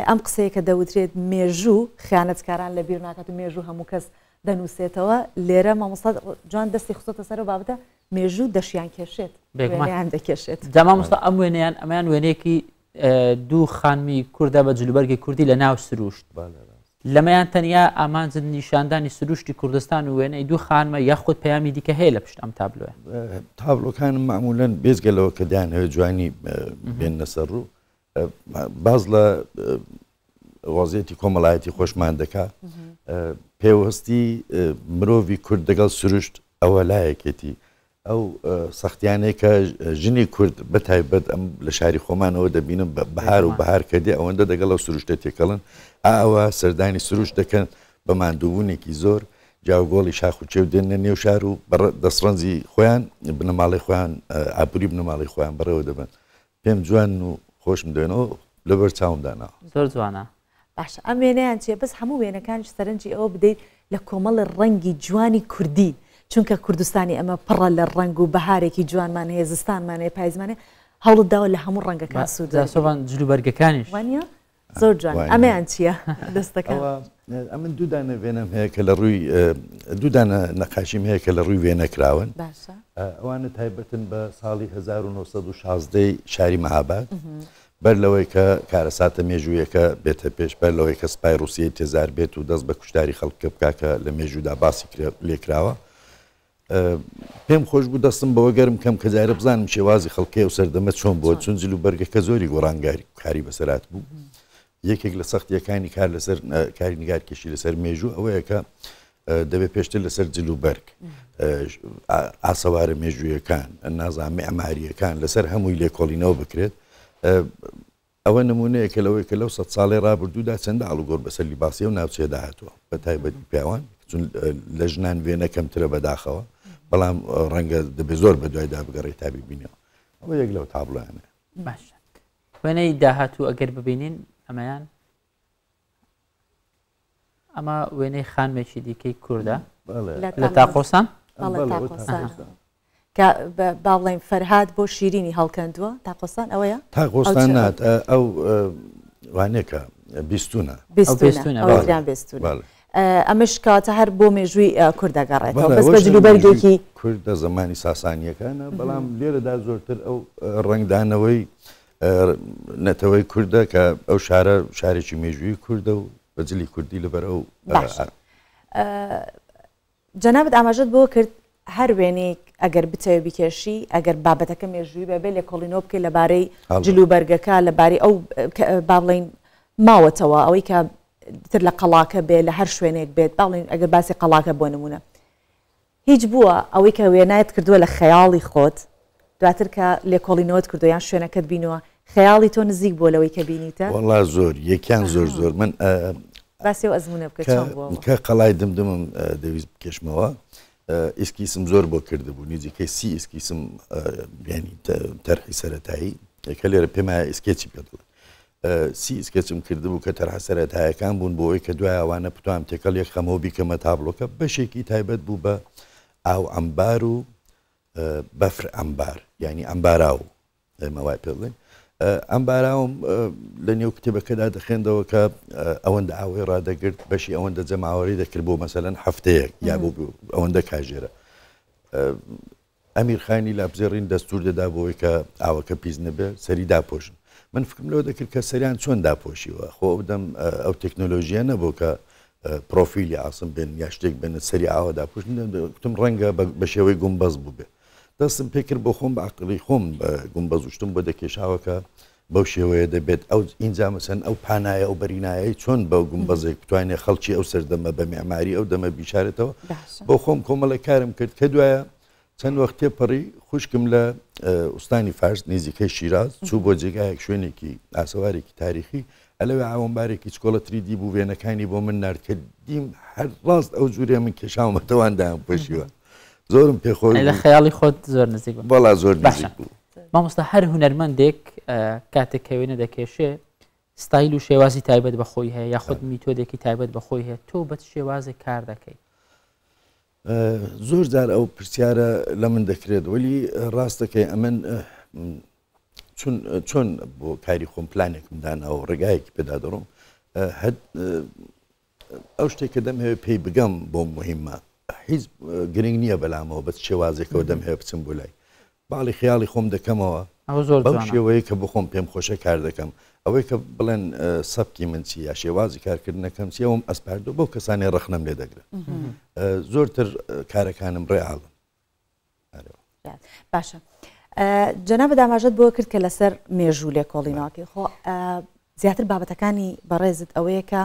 ئەم قسەیە کە دەوترێت مێژوو خیانەتکاران لە بیر ناکات و مێژوو هەموو کەس دەنووسێتەوە لێرە مامۆستا جوان دەستی خستۆتە سەر ئەو بابەتە مێژوو دەشیان کێشێت وێنەیان دەکێشێت. جا مامۆستا ئەم وێنەیان ئەمەیان وێنەیەکی دوو خانمی کوردە بە جلوبەرگی کوردی لە ناو سروشت لەمەیان تەنیا ئامانجت نیشاندانی سروشتی کوردستان و وێنەی دوو خانمە یاخود پەیامی دیکە هەیە لە پشت ئەم تابلۆیە؟ تابلۆکانم مەعمولەن بێجگە لەوە کە دەیانهەوێت جوانی بێننە سەر ڕوو باس لە وەزیەتی کۆمەڵایەتی خۆشمان دەکا پێوەستی مرۆڤی کورد دەگەڵ سروشت ئەوە لایەکێتی ئەو سەختیانەی کە ژنی کورد بە تایبەت ئەم لە شاری خۆمانەوە دەبینم بە بەهار و بەهار کە دێ ئەوەندە دەگەڵ ئەو سروشتە تێکەڵن ئاوا سەردانی سروشت دەکەن بە ماندووبوونێکی زۆر. جاوگۆڵی شاخ و چێو دێننە نێو شار و بە دەستڕەنجی خۆیان بنەماڵەی خۆیان ئابووری بنەماڵەی خۆیان بەڕێوە دەبەن. پێم جوانن و خۆشم دەوێنەوە لەبەر چاوم داناوە. زۆر جوانە. باشە ئەم وێنەیان چیە بەس هەموو وێنەکانیش سەرنجی ئەوە بدەیت لە کۆمەڵی ڕەنگی جوانی کوردین چونکە کوردستانی ئەمە پڕە لە ڕەنگ و بەهارێکی جوانمان هەیە زستانمان هەیە پایزمان هەیە هەوڵت داوە لە هەموو ڕەنگەکان سوود وەرگری. سۆڤان جلوبەرگەکانیش. وانیە؟ زۆر جوان ئەمەیان چییە دەستەکان؟ ئەمن دوو دانە وێنەم هەیە کە لە ڕووی دوو دانە نەقاشیم هەیە کە لە ڕووی وێنە کراون باشە ئەوانە تایبەتن بە ساڵی 1916 شاری مەهاباد بەر لەوەی کە کارەساتە مێژوویەکە بێتە پێش بەر لەوەی کە سپای ڕووسیەی تێزار بێت و دەست بە کوشتاری خەڵکە بکا کە لە مێژوودا باسی لێکراوە پێم خۆش بوو دەستم بەوە گەرم کەم کە جارە بزانم شێوازی خەڵکی ئەو سەردەمە چۆن بووە چون جل و بەرگەکە زۆری گۆڕانگاری کاری بەسەرات بوو یەکێک لە سەختیەکانی کار لەسەر کاری نگارکێشی لەسەر مێژوو ئەوەیە کە دەبێت پێشتر لەسەر جل و بەرگ ئاسەوارە مێژوویەکان نازان معماریەکان لەسەر هەمووی لێکۆڵینەوە بکرێت ئەوە نموونەیەکە لەوەی کە لەو سەت ساڵەی ڕابردوودا چەندە ئاڵوگۆڕ بەسەر لیباسی ئەو ناوچەیەدا هاتووە، بە تایبەتی پیاوان، چون لە ژنان وێنە کەمترە بەداخەوە، بەڵام ڕەنگە دەبێ زۆر بەدوایدا بگەڕێی تا بیبینیەوە. ئەوە یەک لەو تابلۆیانەیە. باشە وێنەی داهاتوو ئەگەر ببینین ئەمەیان ئەمە وێنەی خانمێکی دیکەی کوردە لە تاقۆسان کە با بڵێین فەرهاد بۆ شیرینی هەڵکەندووە تاقۆسان ئەوەیە تاقۆستان نات ئەو وانێکە بیستونە بیستونە ئەمەش کاتە هەر بۆ مێژووی کورد دەگەڕێتەوە بەس بە جلوبەرگێکی کوردە زمانی ساسانیەکانە بەڵام لێرەدا زۆرتر ئەو ڕەنگدانەوەی نەتەوەی کوردە کە ئەو شارە شارێکی مێژووی کوردە و بە جلی کوردی لەبەر ئەو جەنابت ئاماژەت بەوە کرد هەر وێنەیەک ئەگەر بتەوێ بیکێشی ئەگەر بابەتەکە مێژووی بێ بێ لێکۆڵینەوە بکەی لەبارەی جلوبەرگەکە لەبارەی ئەو با بڵێین ماوەتەوە ئەوەی کە تر لە قەڵاکە بێ لە هەر شوێنێک بێت با بڵێین ئەگەر باسی قەڵاکە بۆ نمونە هیچ بووە ئەوەی کە وێنایت کردووە لە خەیاڵی خۆت دواتر کە لێکۆڵینەوەت کردووە یان شوێنەکەت بینووە خەیاڵی تۆ نزیک بووە لەوەی کە بینیتە؟ وەڵا زۆر یەکیان زۆر زۆر من باسی ئەو ئەزموونە بکە چۆن بووە؟ کە قەڵای دمدمم دەویست بکێشمەوە ئیسکیسم زۆر بۆ کردبوو نزیکەی سی ئیسکیسم ینی تەرحی سەتایی کە لێرە پێمایە ئیسکێچی پێ دەڵێن سی ئیسکێچم کردبوو کە تەرحە سەرەتایەکان بوون بۆ ئەوەی کە دوای ئەوانە بتوانم تێکەڵ یەک خەمەوە بیکەمە تابڵۆکە بەشێکی تایبەت بوو بە ئاو ئەمبار و بەفر ئەمبار یعنی ئەمباراو ئێمە وای پێ بڵێن ئەمباراوم لە نێو کتێبەکەدا دەخێندەوە کە ئەوەندە ئاوەی ڕادەگرت بەشی ئەوەندە جەماوەری دەکرد بۆ مەسەلەن هەفتەیەک یا بۆ ئەوەندە کاژێرە ئەمیر خانی لاپزێڕین دەستور دەدا بۆی کە ئاوەکە پیس نەبێ سەری داپۆشن من فکرم لەوە دەکرد کە سەریان چۆن داپۆشیوە خۆ ئەو دەم ئەو تەکنۆلۆژیە نەبوو کە پرۆفیلی ئاسن بێن یا شتێک بێنە سەری ئاوە داپۆشن گوتم ڕەنگە بە شێوەی گومبەز بووبێ دەستم پێکرد بۆ خۆم بە عەقڵی خۆم گومبەز و شتم بۆ دەکێشاوە کە بەو شێوەیە دەبێت ئەو ئینجا مەسەن ئەو پانایە ئەو بەرینایەی چۆن بەو گومبەزێک بتوانێت خەڵکی ئەو سەردەمە بە معماری ئەو دەمە بیشارێتەوە بۆ خۆم کۆمەڵێک کارم کرد کە دوایە چەند وەخت تێپەڕی خوشکم لە ئوستانی فارس نزیکەی شیراز چوو بۆ جێگایەک شوێنێکی ئاسەوارێکی تاریخی ئەلەوێ ئاوەمبارێکی چکۆڵەتری دی بوو وێنەکانی بۆ من نارد کە دیم هەر ڕاست ئەو جوورێ من کێشاومەتەوان دایان پۆشیوە زۆرم پێ خۆش لە خەیاڵی خۆت زۆر نزیک بوو بەڵا زۆر نزیک بوو مامۆستا هەر هونەرمەندێک کاتێک کە وێنە دەکێشێ ستایل و شێوازی تایبەت بە خۆی هەیە یاخود میتۆدێکی تایبەت بە خۆی هەیە تۆ بە شێوازێک کار دەکەی زۆر جار ئەو پرسیارە لە من دەکرێت وەلی ڕاستەکەی ئەمن چون چۆن بۆ کاری خۆم پلانێکم داناوە ڕێگایەکی پێدا دەڕۆم ئەو شتێک کە دەمهەوێت پێی بگەم بۆم مهمە هیچ گرنگ نییە بەلامەوە بە شێوازێکەوە دەمهەوێت بچم بۆ لای باڵی خیاڵی خۆم دەکەمەوە بەو شێوەیە کە بخۆم پێم خۆشە کار دەکەم ئەوەی کە بڵێن سەبکی من چی یا شێوازی کارکردنەکەم چی ئەوم ئەسپاردو بەو کەسانی ڕەخنەم لێ دەگرن زۆرتر کارەکانم ڕێئاڵن باشە جەنابت ئاماژەت بۆ کرد کە لەسەر مێژوو لێکۆڵینەوەکەی خۆ زیاتر بابەتەکانی بەڕێزت ئەوەیە کە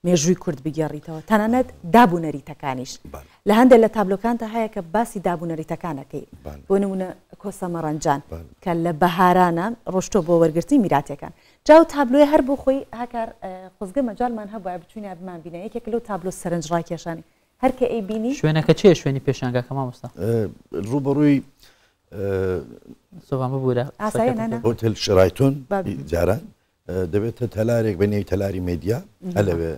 مێژووی کورد بگێڕیتەوە تەنانەت داب و نەریتەکانیش لە هەندێک لە تابلۆکانتا هەیە کە باسی داب و نەریتەکانەکەی بۆ نمونە کۆسە مەڕەنجان کە لە بەهارانە ڕۆشتۆ بۆ وەرگرتنی میراتەکان جا و تابلۆی هەر بۆ خۆی هاکار خۆزگە مەجالمان هەبووە بچوینە بمان بینە یەکێک لەو تابلۆ سەرنج ڕاکێشانی. هەر کە ئەیبینی. شوێنەکە چیە شوێنی پێشانگاکە مامۆستا؟ ڕووبەڕووی سۆڤان ببورە ئاسایە نا نا. هۆتێل شرایتۆن جاران دەبێتە تەلارێک بە نێوی تەلاری مێدیا ئەلەوێ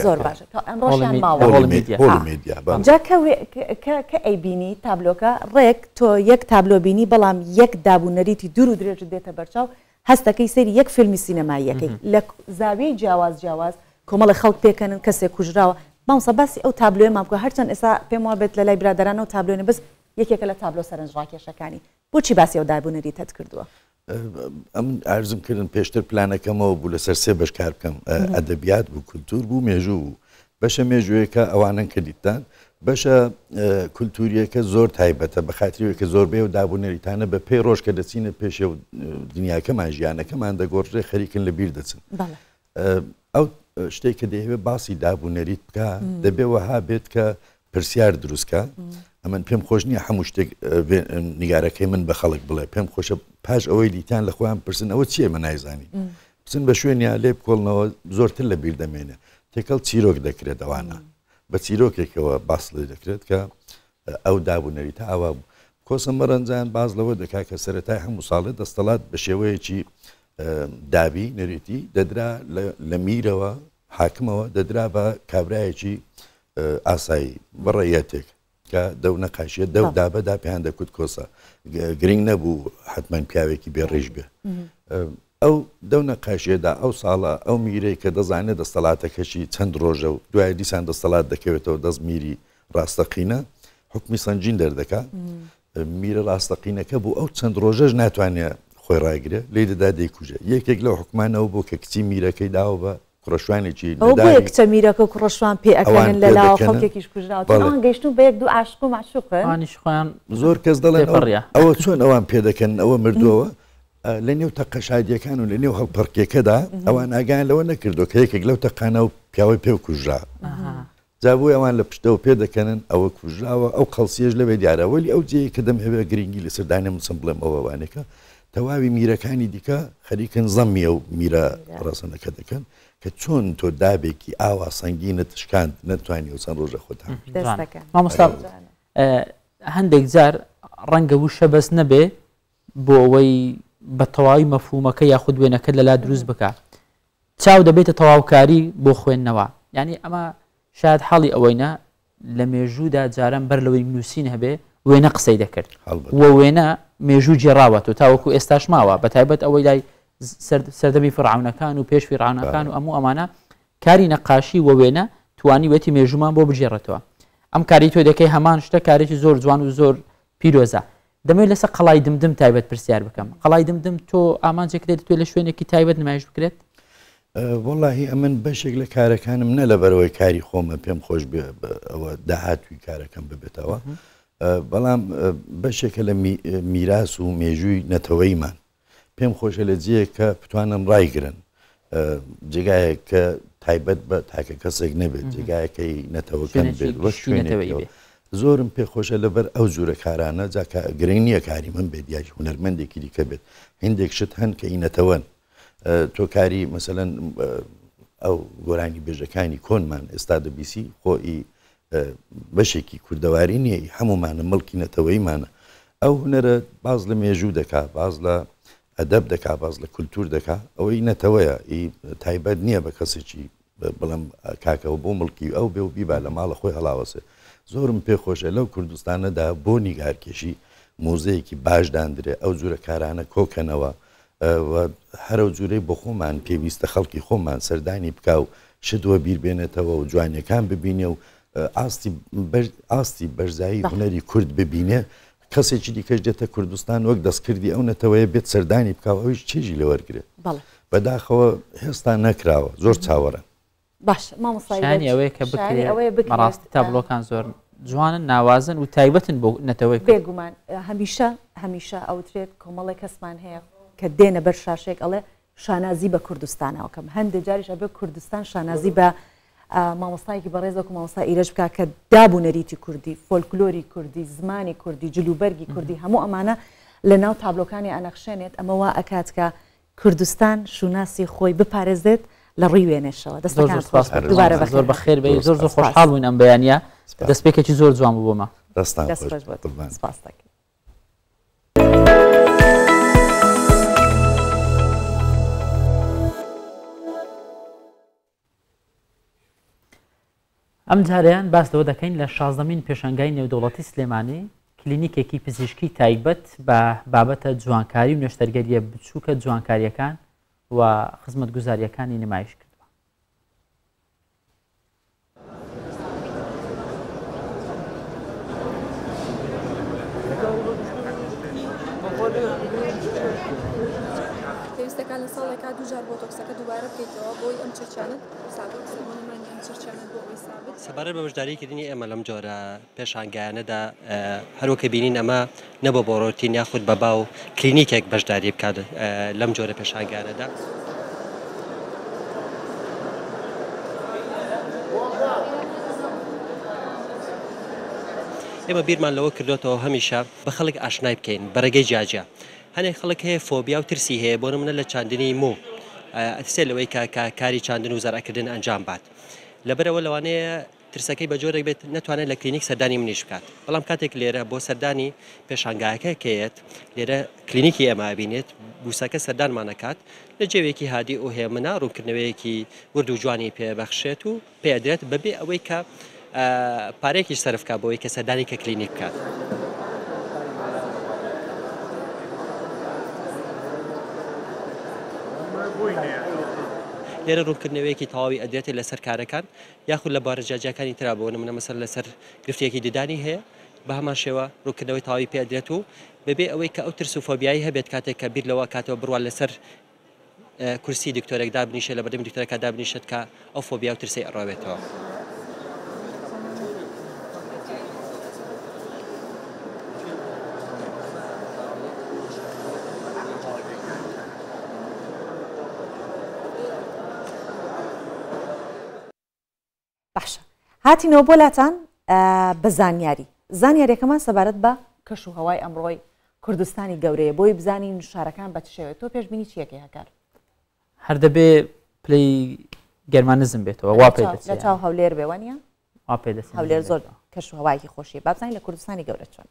زۆر باشە تا ئەمڕۆشیان ماوە جا کە ئەیبینی تابلۆکە ڕێک تۆ یەک تابلۆ بینی بەڵام یەک داب و نەریتی دوور و درێژت دێتە بەرچاو هەستەکەی سەیری یەک فیلمی سینەماییەکەی لە زاویەی جیاواز جیاواز کۆمەڵێ خەڵک پێکەنن کەسێک کوژراوە مامۆستا باسی ئەو تابلۆیەمان بکە هەرچەند ئێستا پێم وابێت لە لای برادەران ئەو تابلۆ نیە بەس یەکێکە لە تابلۆ سەرنجڕاکێشەکانی بۆچی باسی ئەو داب و نەریتەت کردووە؟ ئەمن ئارزم کردن پێشتر پلانەکەمەوە بوو لەسەر سێ بەش کار بکەم ئەدەبیات بوو کولتور بوو مێژوو بوو بەشە مێژوویەکە ئەوانەن کە دیتتان بەشە کولتوریەکە زۆر تایبەتە بە خاتریەوەی کە زۆربەی ئەو داب و نەریتانە بە پێی ڕۆژ کە دەچینە پێشێ و دنیاکەمان ژیانەکەمان دەگۆڕدرێ خەریکن لە بیر دەچن ئەو شتێک کە دەیەوێت باسی داب و نەریت بکە دەبێ وەها بێت کە پرسیار دروستکە ئەمن پێم خۆش نییە هەموو شتێک نیگارەکەی من بە خەڵک بڵێ پێم خۆشە پاش ئەوەی دیتان لە خۆیان پرسن ئەوە چییە مە نایزانی بچن بە شوێنیا لێ بکۆڵنەوە زۆرتر لە بیر دەمێنێ تێکەڵ چیرۆک دەکرێت ئەوانە بە چیرۆکێکەوە باس لێ دەکرێت کە ئەو داب و نەریتە ئاوا بوو. کۆسە مەرەنجان باس لەوە دەکات کە سەرەتای هەموو ساڵێ دەستەڵات بە شێوەیەکی دابی نەریتی دەدرا لە میرەوە حاکمەوە دەدرا بە کابرایەکی ئاسایی بە ڕەیەتێک کە دەو نەقاشیە دەو دابەدا پێیان دەکوت کۆسە گرنگ نەبوو حتمما پیاوێکی بێڕیش بێ ئەو دەو نەقاشیەدا ئەو ساڵە ئەو میرەی کە دەزانێت دەستەڵاتەکەشی چەند ڕۆژە و دوای دیسان دەستەڵات دەکەوێتەوە دەست میری ڕاستەقینە حکمی سەنگین دەردەکا میرە ڕاستەقینەکە بۆ ئەو چەند ڕۆژەش ناتوانێت خۆی ڕاگرێ لێی دەدا دەیکوژێ یەکێک لەو حکمانەوە بۆ کە کچی میرەکەی داوە بە کوڕەشوانێکی ئەوە بۆیە کچە میرەکە و کوڕەشوان پێ ئەکەنن لە لاوە خەڵکێکیش کوژراوە چون ئەوان گەیشتوون بە یەک دوو عاشق و مەعشوقن. ئەوانیش خۆیان زۆر کەس دەڵێن ئەوە چۆن ئەوان پێ دەکەن ئەوە مردووە لە نێو تەقە شادیەکان و لە نێو هەڵپەڕکێکەدا ئەوان ئاگایان لەوە نەکردو کە یەکێک لەو تەقانە و پیاوەی پێ کوژرا جا بۆیە ئەوان لە پشتەوە پێ دەکەنن ئەوە کوژراوە ئەو قەڵسیەش لەوێ دیارە وەلی ئەو جێیەی کە دەمهەوێ گرنگی لەسەر دانێم بچم بڵێم ئەوە وانێکە تەواوی میرەکانی دیکە خەریکن زەمی ئەو میرە ڕەسەنەکە دەکەن کە چۆن تۆ دابێکی ئاوا سەنگینت شکاند نەتوانی ئەو چەند ڕۆژە خۆتان مامۆستا هەندێک جار ڕەنگە وشە بەس نەبێ بۆ ئەوەی بە تەواوی مەفهومەکە یاخود وێنەکە لەلا دروست بکە چاو دەبێتە تەواوکاری بۆ خوێندنەوە یانی ئەمە شاید حاڵی ئەوەینە لە مێژوودا جاران بەر لەوەی نووسین هەبێ وێنە قسەی دەکرد و وێنە مێژوو گێڕاوەتەوە تاوەکو ئێستاش ماوە بە تایبەت ئەوەی لای سەردەمی فڕعونەکان و پێش فیرعونەکان و ئەموو ئەمانە کاری نەقاشی و وێنە توانیوێتی مێژوومان بۆ بگێڕێتەوە ئەم کاری تۆ دەکەی هەمان شتە کارێکی زۆر جوان و زۆر پیرۆزە دەمەوێت لەسەر قەڵای دمدم تایبەت پرسیار بکەم قەڵای دمدم تۆ ئامانجێک دێت تۆ لە شوێنێکی تایبەت نمایش بکرێت؟ وەڵاهی ئەمن بەشێک لە کارەکانم نە لەبەرەوەی کاری خۆمە پێم خۆش بێ ئەوە داهاتووی کارەکەم ببێتەوە بەڵام بەشێکە لە میراس و مێژووی نەتەوەیمان پێم خۆشە لە جێیەک کە بتوانن ڕایگرن جێگایەک کە تایبەت بە تاکە کەسێک نەبێت جێگایەکەی نەتەوەکەن بێت وەک شوێنێکەوە زۆرم پێخۆشە لەبەر ئەو جورە کارانە جا کە گرنگ نییە کاری من بێت یاش هونەرمەندێکی دیکە بێت هندێک شت هەن کە ئی نەتەوەن تۆ کاری مەسەلەن ئەو گۆرانی بێژەکانی کۆنمان ئێستا دەبیسی خۆ ئی بەشێکی کوردەواری نییە ئی هەموومانە مڵکی نەتەوەیمانە ئەو هونەرە باز لە مێژوو دەکا باز لە ئەدەب دەکا باز لە کولتور دەکا ئەوەی نەتەوەیە ئی تایبەت نییە بە کەسێکی بڵێم کاکەوە بۆ مڵکی ئەو بێ و بیبا لە ماڵە خۆی هەڵاوەسێ زۆرم پێ خۆشە لەو کوردستانەدا بۆ نیگارکێشی مۆزەیەکی باش داندرێ ئەو جورە کارانە کۆکەنەوە و هەرەو جورەی بۆ خۆمان پێویستە خەڵکی خۆمان سەردانی بکا و شت وەبیر بێنێتەوە و جوانیەکان ببینێ و ئاستی ئاستی بەرزایی هونەری کورد ببینێ کەسێکی دیکەش دێتە کوردستان وەک دەستکردی ئەو نەتەوەیە بێت سەردانی بکا و ئەویش چێژی لێ وەرگرێ بەداخەوە هێستا نەکراوە زۆر چاوەڕێن. باشە مامۆستا شایانی ئەوەیە کە بکرێت بەڕاستی تابلۆکان زۆر جوانن ناوازن و تایبەتن بۆ نەتەوەی کورد. بێگومان هەمیشە هەمیشە ئەوترێت کۆمەڵێک کەسمان هەیە کە دێنە بەر شاشەیەک ئەڵێ شانازی بە کوردستانەوە کەم هەندێک جاریش ئەبێ کوردستان شانازی بە مامۆستایەکی بەڕێز وەکو مامۆستا ئیرەج بکا کە داب و نەریتی کوردی فۆلکلۆری کوردی زمانی کوردی جلوبەرگی کوردی هەموو ئەمانە لە ناو تابلۆکانی ئەنەخشێنێت ئەمە وا ئەکات کە کوردستان شوناسی خۆی بپارێزێت لە ڕووی وێنەشەوە. دەستەکانت خۆش بێت. دووبارە بەخێر. زۆر بەخێر بێی. زۆر زۆر خۆشحاڵ بووین ئەم بەیانییە. دەستپێکێکی زۆر جوان بوو بۆمان. دەستان خۆش بێت. سپاس دەکەین. ئەم جارەیان باس لەوە دەکەین لە شازدەمین پێشانگای نێودەوڵەتی سلێمانی کلینیکێکی پزیشکی تایبەت بە بابەتە جوانکاری و نەشتەرگەریە بچووکە جوانکاریەکان و خزمەتگوزاریەکانی نمایش کردووە. پێویستەکە لە ساڵێکا دووجار بۆتۆکسەکە دووبارە بکەیتەوە بۆی ئەم چرچانت سابت بۆ نەمانی ئەم چرچانت بۆ ئەوەی سابت. سەبارەت بە بەشداریکردنی ئێمە لەم جۆرە پێشانگایانەدا هەروەک کە بینین ئەمە نەبووە بۆ ڕۆتین یاخود بە باو کلینیکێک بەشداری بکات لەم جۆرە پێشانگانەدا. ئێمە بیرمان لەوە کردۆتەوە هەمیشە بە خەڵک ئاشنای بکەین بە ڕێگەی جیاجیا. هەنێک خەڵک هەیە فۆبیا و ترسی هەیە بۆ نمونە لە چاندنی موو ئەترسێت لەوەی کە کاری چاندن و زەرعکردن ئەنجام بات لەبەرئەوە لەوانەیە ترسەکەی بە جۆرێک بێت نەتوانێت لە کلینیک سەردانی منیش بکات، بەڵام کاتێک لێرە بۆ سەردانی پێشانگایەکە کەیەت لێرە کلینیکی ئێمە ئەبینێت، بوسەکە سەردانمان ئەکات لە جەوێکی هادی و هێمنا ڕوونکردنەوەیەکی ورد و جوانی پێ بەخشێت و پێ ئەدرێت بەبێ ئەوەی کە پارەیەکیش سەرف بکات بۆی کە سەردانی کە کلینیک بکات. لێرە ڕوونکردنەوەیەکی تەواوی ئەدرێت لەسەر کارەکان یاخود لە بوارە جیاجیاکانی ترا بۆ نمونە مەسەلەن لەسەر گرفتێکی ددانی هەیە بە هەمان شێوە ڕوونکردنەوەی تەواوی پێ ئەدرێت و بەبێ ئەوەی کە ئەو ترس و فۆبیایی هەبێت کاتێک کە بیر لەوە کاتەوە بڕوا لەسەر کورسی دکتۆرێک دابنیشێت لە بەردەمی دکتۆرەکە دابنیشێت کە ئەو فۆبیا و ترسەی ئەڕەوێتەوە. باشە هاتینەوە بۆ لاتان بە زانیاری زانیاریەکەمان سەبارەت بە کەش و هەوای ئەمڕۆی کوردستانی گەورەیە بۆی بزانین شارەکان بە چ شێوەیە تۆ پێشبینی چیەکەی هەکار هەر دەبێ پلەی گەرما نزم بێتەوە وا پێ لە چاو هەولێر بێ وانە وا پێ دەچێت هەولێر زۆر کەش و هەوایەکی خۆشی بابزانین لە کوردستانی گەورە چۆن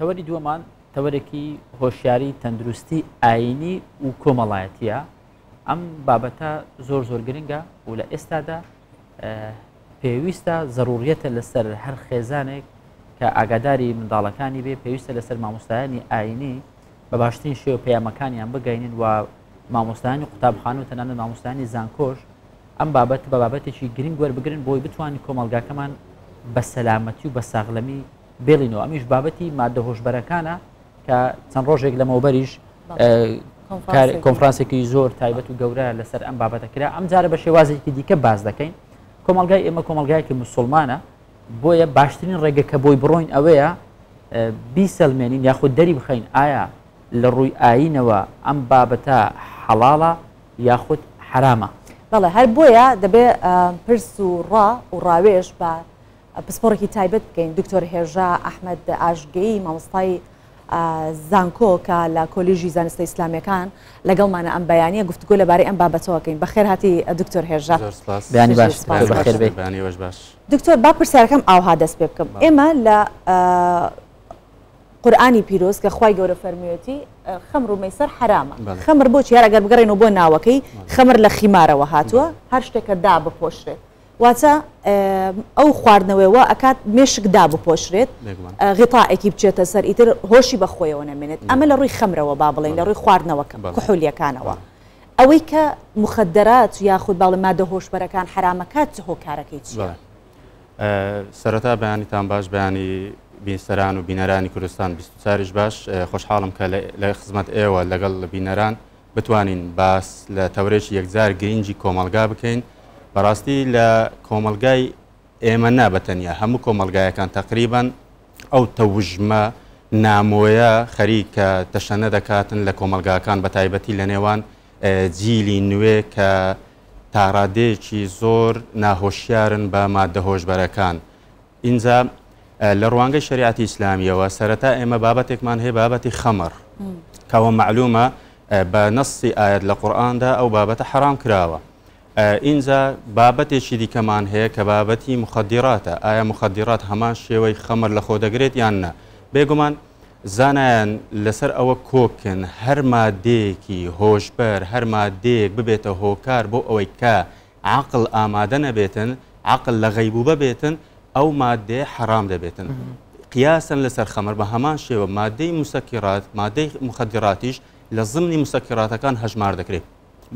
تەوەری دووەمان تەوەرێکی هۆشیاری تەندروستی ئاینی و کۆمەڵایەتیە ئەم بابەتە زۆر زۆر گرنگە و لە ئێستادا پێویستە زەروریەتە لەسەر هەر خێزانێک کە ئاگاداری منداڵەکانی بێ پێویستە لەسەر مامۆستایانی ئاینی بە باشترین شێوە پەیامەکانیان بگەینن و مامۆستایانی قوتابخانە و تەنانەت مامۆستایانی زانکۆش ئەم بابەت بە بابەتێکی گرنگ وەربگرن بۆی بتوانین کۆمەڵگاکەمان بە سەلامەتی و بە ساغلەمی بێڵینەوە ئەمیش بابەتی مادە هۆشبەرەکانە کە چەند ڕۆژێک لەمەوبەریش کۆنفرانسێکی زۆر تایبەت و گەورە لەسەر ئەم بابەتە کرا ئەم جارە بە شێوازێکی دیکە باز دەکەین کۆمەلگای ئێمە کۆمەلگایەکی مسلمانە بۆیە باشترین ڕێگە کە بۆی بڕۆین ئەوەیە بیسەلمێنین یاخود دەری بخەین ئایا لە ڕووی ئاینەوە ئەم بابەتە حەڵاڵە یاخود حەرامە. بەڵێ هەر بۆیە دەبێ پرس و ڕا و ڕاوێژ بە پسپۆڕێکی تایبەت بکەین دکتۆر هێژا ئەحمەد ئاشگەیی مامۆستای زانکۆ کە لە کۆلیژی زانستە ئیسلامیەکان لەگەڵمانە ئەم بەیانیە گفتوگۆ لەبارەی ئەم بابەتەوە کەین. بەخێر هاتی دکتۆر هێژا. زۆر سپاس. بەیانی باش. بەخێر بێی. بەیانی ئێوەش باش. دکتۆر با پرسیارەکەم ئاوها دەست پێ بکەم. ئێمە لە قورئانی پیرۆز کە خوای گەورە فەرموویەتی خەمر و مەیسەر حەرامە. خەمر بۆچی؟ هەر ئەگەر بگەڕێینەوە بۆ ناوەکەی خەمر لە خیمارەوە هاتووە، هەر شتێکە دابپۆشرێت. واتە ئەو خواردنەوەی وا ئەکات مێشک دابپۆشرێت، غیتائێکی بچێتە سەر ئیتر هۆشی بە خۆیەوە نەمێنێت. ئەمە لە ڕووی خەمرەوە با بڵێین لە ڕووی خواردنەوە کحولیەکانەوە. ئەوەی کە مخدرات یاخود باڵێ مادە هۆشبەرەکان حەرامەکات چ هۆکارەکەی چییە؟ سەرەتا بەیانیتان باش، بەیانی بیسەران و بینەرانی کوردستان 24یش باش. خۆشحاڵم کە لە خزمەت ئێوە لەگەڵ بینەران بتوانین باس لە تەورێکی یەکجار گرینگی کۆمەڵگا بکەین. بەڕاستی لە کۆمەڵگای ئێمە نا بە تەنیا، هەموو کۆمەڵگایەکان تەقریبەن ئەو تەوژمە نامۆیە خەریکە تەشەنە دەکاتن لە کۆمەڵگاکان، بە تایبەتی لە نێوان جیلی نوێ کە تاڕادەیەکی زۆر ناهۆشیارن بە ماددە هۆشبەرەکان. ئینجا لە ڕوانگەی شەریعەتی ئیسلامیەوە سەرەتا ئێمە بابەتێکمان هەیە بابەتی خەمر کەەوە مەعلومە بە نەسی ئاەت لە قورئاندا ئەو بابەتە حەرام کراوە. ئینجا بابەتێکی دیکەمان هەیە کە بابەتی مخدیراتە، ئایا مخدیرات هەمان شێوەی خەمر لە خۆ دەگرێت یان نا؟ بێگومان زانایان لەسەر ئەوە کۆکن هەر مادەیەکی هۆشبەر هەر مادەیەک ببێتە هۆکار بۆ ئەوەی کە عەقڵ ئامادە نەبێتن، عەقڵ لە غەیبوبە بێتن، ئەو مادەیە حەرام دەبێتن. قیاسەن لەسەر خەمر بە هەمان شێوە مادەی موسەکیڕات، مادەی موخەدیڕاتیش لە زمنی موسەکیڕاتەکان هەژمار دەکرێت.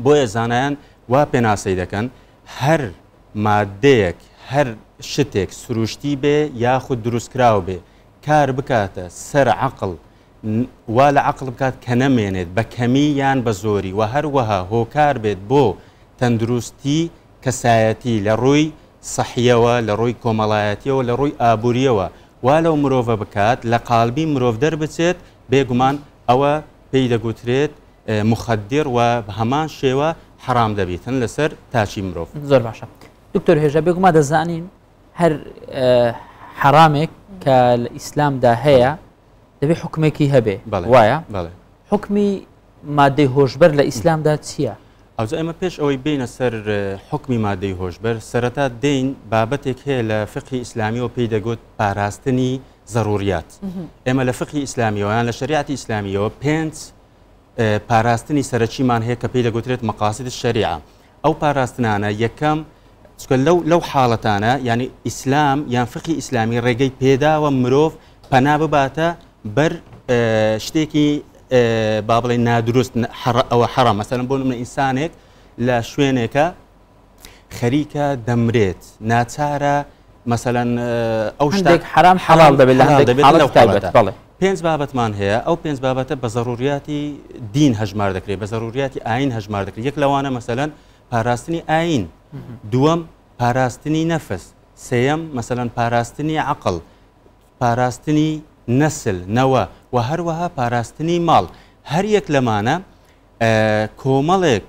بۆیە زانایان وا پێناسەی دەکەن هەر مادەیەک، هەر شتێک سروشتی بێ یاخود دروستکراو بێ کار بکاتە سەر عەقڵ، وا لە عەقڵ بکات کە نەمێنێت بە کەمی یان بە زۆری و هەروەها هۆکار بێت بۆ تەندروستی کەسایەتی لە ڕووی سەحیەوە، لە ڕووی کۆمەڵایەتیەوە، لە ڕووی ئابووریەوە وا لەو مرۆڤە بکات لە قالبی مرۆڤ دەربچێت، بێگومان ئەوە پێی دەگوترێت مخدر و بە هەمان شێوە حەرام دەبیتن لەسەر تاکی مرۆڤ. زۆر باشە دکتۆر هێژا، بێگومان دەزانین هەر حەرامێک کە لە ئیسلامدا هەیە دەبێ حوکمێکی هەبێ وایە؟ حوکمی مادەی هۆشبەر لە ئیسلامدا چییە؟ ئەوجا ئێمە پێش ئەوەی بێینە سەر حوکمی مادەی هۆشبەر سەرەتا دێین بابەتێک هەیە لە فقهی ئیسلامیەوە پێی دەگوت پاراستنی زەروریات. ئێمە لە فقهی ئیسلامیەوە یان لە شەریعەتی ئیسلامیەوە پێنج پاراستنی سەرەکیمان هەیە کە پێی دەگوترێت مقاصد الشریعە. ئەو پاراستنانە یەکەم چونکە لەو لەو حاڵەتانە یعنی ئیسلام یان فقی ئیسلامی ڕێگەی پێداوە مرۆڤ پەنا بباتە بەر شتێکی با بڵێ نادروست ئەوە حەرام مەسەلەن بۆ نمونە ئینسانێک لە شوێنێکە خەریکە دەمرێت ناچارە مەسەلەن ئەو شتێک حرام حەڵال دەبێت لە هەندێک حاڵەت تایبەت بەڵێ پێنج بابەتمان هەیە ئەو پێنج بابەتە بە زەروریاتی دین هەژمار دەکرێت بە زەروریاتی ئاین هەژمار دەکرێت یەک لەوانە مەسەلەن پاراستنی ئاین دووەم پاراستنی نەفس سێیەم مەسەلەن پاراستنی عەقڵ پاراستنی نەسل نەوە و هەروەها پاراستنی ماڵ هەر یەک لەمانە کۆمەڵێک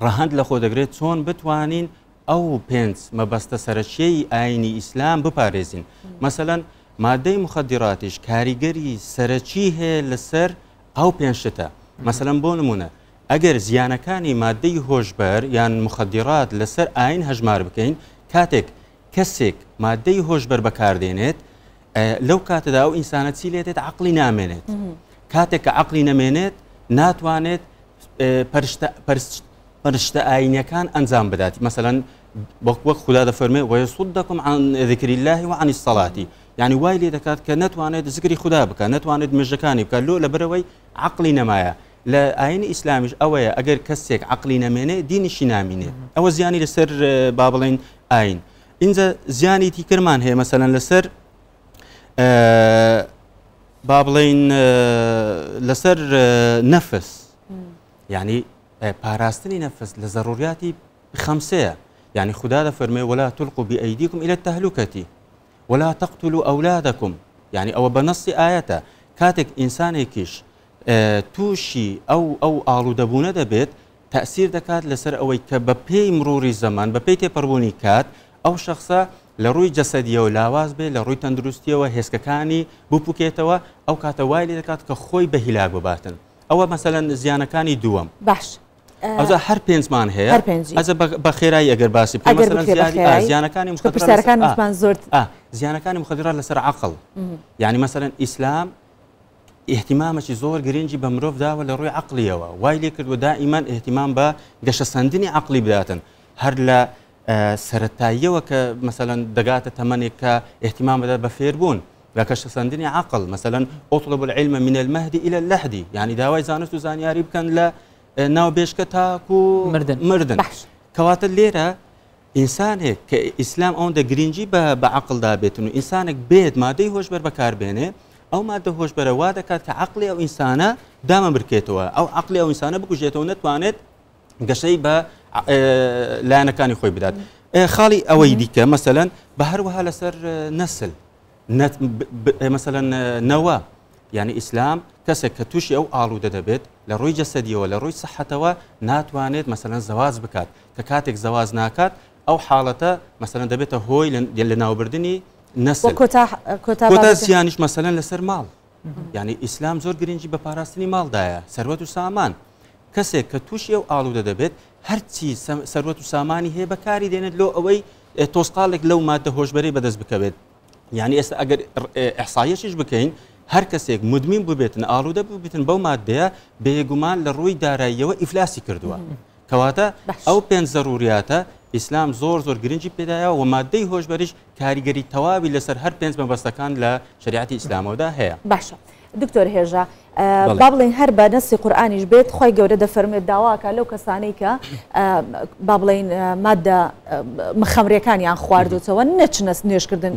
ڕەهەند لەخۆ دەگرێت چۆن بتوانین ئەو پێنج مەبەستە سەرەکیەی ئاینی ئیسلام بپارێزین مەسەلەن مادەی مخدراتیش کاریگەری سەرەکی هەیە لەسەر ئەو پێنج شتە مەسەلەن بۆ نمونە ئەگەر زیانەکانی مادەی هۆشبەر یان مخدرات لەسەر ئاین هەژمار بکەین کاتێک کەسێک مادەی هۆشبەر بەکاردێنێت لەو کاتەدا ئەو ئینسانە چی لێ دێت عەقڵی نامێنێت کاتێک کە عەقڵی نەمێنێت ناتوانێت پەرشتە ئاینەکان ئەنجام بدات مەسەەن وەک وەک خدا دەفەرمێ ويصدكم عن ذكر الله وعن الصلاة یعنی وای لێ دەکات کە نەتوانێت زکری خدا بکە نەتوانێت مژەکانی بکات لۆ لەبەرەوەی عقلی نەمایە لە ئاینی ئیسلامیش ئەوەیە ئەگەر کەسێک عقلی نەمێنێ دینیشی نامینێ ئەوە زیانی لەسەر با بڵێن ئاین ئینجا زیانی تیکرمان هەیە مەسەلەن لەسەر با بڵین لەسەر نەفس یعنی پاراستنی نەفس لە زەڕوریاتی خەمسەیە یعنی خدا دەفەرمێ ولا تلقوا بأيديكم إلى التهلكة ولا تقتلوا أولادكم یعنی ئەوە بە نەسی ئاەتە کاتێک ئینسانێکیش تووشی ئەو ئەو ئاڵوودەبوونە دەبێت تەئسیر دەکات لەسەر ئەوەی کە بە پێی مروری زەمان، بە پێی تێپەڕبوونی کات، ئەو شەخسە لە ڕووی جەسەدییەوە لاواز بێت، لە ڕووی تەندروستییەوە هێسکەکانی بپوکێتەوە، ئەو کاتە وای لێ دەکات کە خۆی بە هیلاک بباتن. ئەوە مەسەلەن زیانەکانی دووەم. باش. ئەوجا هەر پێنجمان هەیە. هەر پێنجی. ئەجە بە خێرایی ئەگەر باسی بکەین، ئەگەر مەسەلەن بکرێ بە زیانی، ئا، خێرایی. زیانەکانی چونکە مخدرات لەسەر، پرسیارەکانمان ئا، زۆر ئا، زیانەکانی مخدرات لەسەر عەقڵ. یانی مەسەلەن ئیسلام ئیهتیمامەکی زۆر گرنگی بە مرۆڤ داوە لە ڕووی عەقڵیەوە، وای لێ کردووە دائیمەن ئیهتیمام بە گەشەسەندنی عەقڵی بداتن، هەر لە سەرەتاییەوە کە مەسەلەن دەگاتە تەمەنێک کە ئیهتیمام بدات بە فێربوون لە گەشەسەندنی عەقڵ، مەسەلەن اطلب العلم من المهد الى اللحد، یانی داوای زانست و زانیاری بکەن لە ناو بێشکە تاکو مردن. مردن. کەواتە لێرە ئینسانێک کە ئیسلام ئەوەندە گرنگی بە بە عەقڵ دابێتن و ئینسانێک بێت مادەی هۆشبەر بەکار بێنێ ئەو مادە هۆشبەرە وا دەکات کە عەقڵی ئەو ئینسانە دامەمرکێتەوە ئەو عەقڵی ئەو ئینسانە بکوژێتەوە نەتوانێت گەشەی بە لایەنەکانی خۆی بدات خاڵی ئەوەی دیکە مەسەلەن بە هەروەها لەسەر نەسل مەسەلەن نەوە یعنی ئیسلام کەسێک کە تووشی ئەو ئاڵوودە دەبێت لە ڕووی جەسەدیەوە لە ڕووی سەحەتەوە ناتوانێت مەسەلەن زەواج بکات کە کاتێک زەواج ناکات ئەو حاڵەتە مەسەلەن دەبێتە هۆی لە ناوبردنی نەسل کۆتا کۆتا کۆتا زیانیش مەسەلەن لەسەر ماڵ یعنی ئیسلام زۆر گرنگی بە پاراستنی ماڵدایە سەروەت و سامان کەسێک کە تووشی ئەو ئاڵوودە دەبێت هەرچی سەروەت و سامانی هەیە بەکاری دێنێت لۆ ئەوەی تۆزقاڵێک لەو مادە هۆشبەرەی بەدەست بکەوێت یعنی ئێستا ئەگەر ئەحسایەشیش بکەین هەر کەسێک مدمین ببێتن ئاڵوودە ببێتن بەو مادەیە بێگومان لە ڕووی داراییەوە ئیفلاسی کردووە کەواتە ئەو پێنج زەروریاتە ئیسلام زۆر زۆر گرنگی پێدایە و مادەی هۆشبەریش کاریگەری تەواوی لەسەر هەر پێنج مەبەستەکان لە شەریعەتی ئیسلامەوەدا هەیە. باشە دکتۆر هێژا با بڵێین هەر بە نەسی قورئانیش بێت خوای گەورە دەفەرموێت داواکە لەو کەسانەی کە با بڵێین مادە خەمرەکانیان خواردوتەوە نەچنە نوێژکردن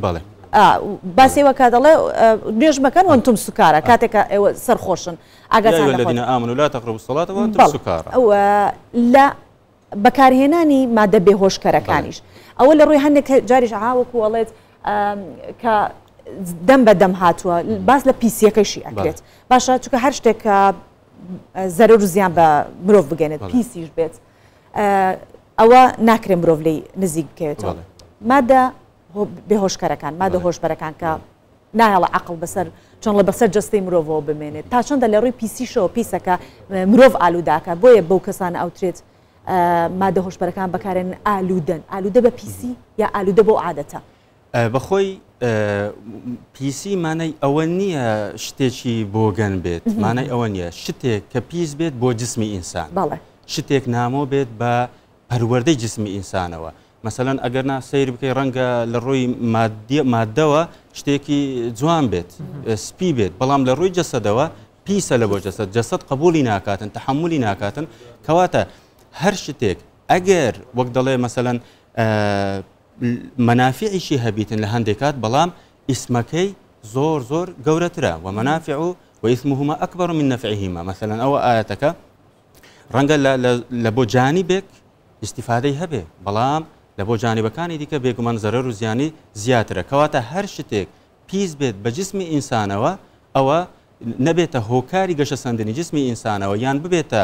باسێوە کە دەڵێ نوێژ مەکەن وەنتم سوکارە کاتێکە ئێوە سەرخۆشن ئاگاتان لە الذين آمنوا لا تقربوا الصلاة وأنتم سكارى لە بەکارهێنانی مادە بێهۆشکەرەکانیش ئەوە لە ڕووی هەندێک جاریش ئاوەکو ئەڵێت کە دەم بە دەم هاتووە باس لە پیسیەکەشی ئەکرێت باشە چونکە هەر شتێک کە زەرەر و زیان بە مرۆڤ بگەێنێت پیسیش بێت ئەوە ناکرێ مرۆڤ لی نزیک بکەوێتەوە مادە بێهۆشکەرەکان مادە هۆشبەرەکان کە نایەڵە عقل بەسەر چۆن لە بەسەر جستەی مرۆڤەوە بمێنێت تا چەندە لە ڕووی پیسیشەوە پیسەکە مرۆڤ ئالووداکە بۆیە بەو کەسانە ئەوترێت مادە هۆشبەرەکان بەکارێن ئالوودەن ئالوودە بە پیسی یا ئالوودە بۆ عادەتە بەخۆی پیسی مانای ئەوە نییە شتێکی بۆگەن بێت مانای ئەوە نییە شتێک کە پیس بێت بۆ جسمی ئینسان شتێک نامۆ بێت بە پەروەردەی جسمی ئینسانەوە مەسەلەن ئەگەر نا سەیر بکەی ڕەنگە لە ڕووی مادەوە شتێکی جوان بێت سپی بێت بەڵام لە ڕووی جەسەدەوە پیسە لە بۆ جەسەد جەسەد قبولی ناکاتن تحملی ناکاتن کەواتە هەر شتێک ئەگەر وەک دەڵێ مەسەلەن مەنافعیشی هەبیتن لە هەندێک کات بەڵام ئیسمەکەی زۆر زۆر گەورەترە ومنافع وإثمهما أكبر من نفعهما مثلا ئەوە ئاەتەکە ڕەنگە لە بۆ جانیبێک ئیستیفادەی هەبێ بەڵام لە بۆ جانیبەکانی دیکە بێگومان زەرەر و زیانی زیاترە کەواتە هەر شتێک پیس بێت بە جسمی ئینسانەوە ئەوە نەبێتە هۆکاری گەشەسەندنی جسمی ئینسانەوە یان ببێتە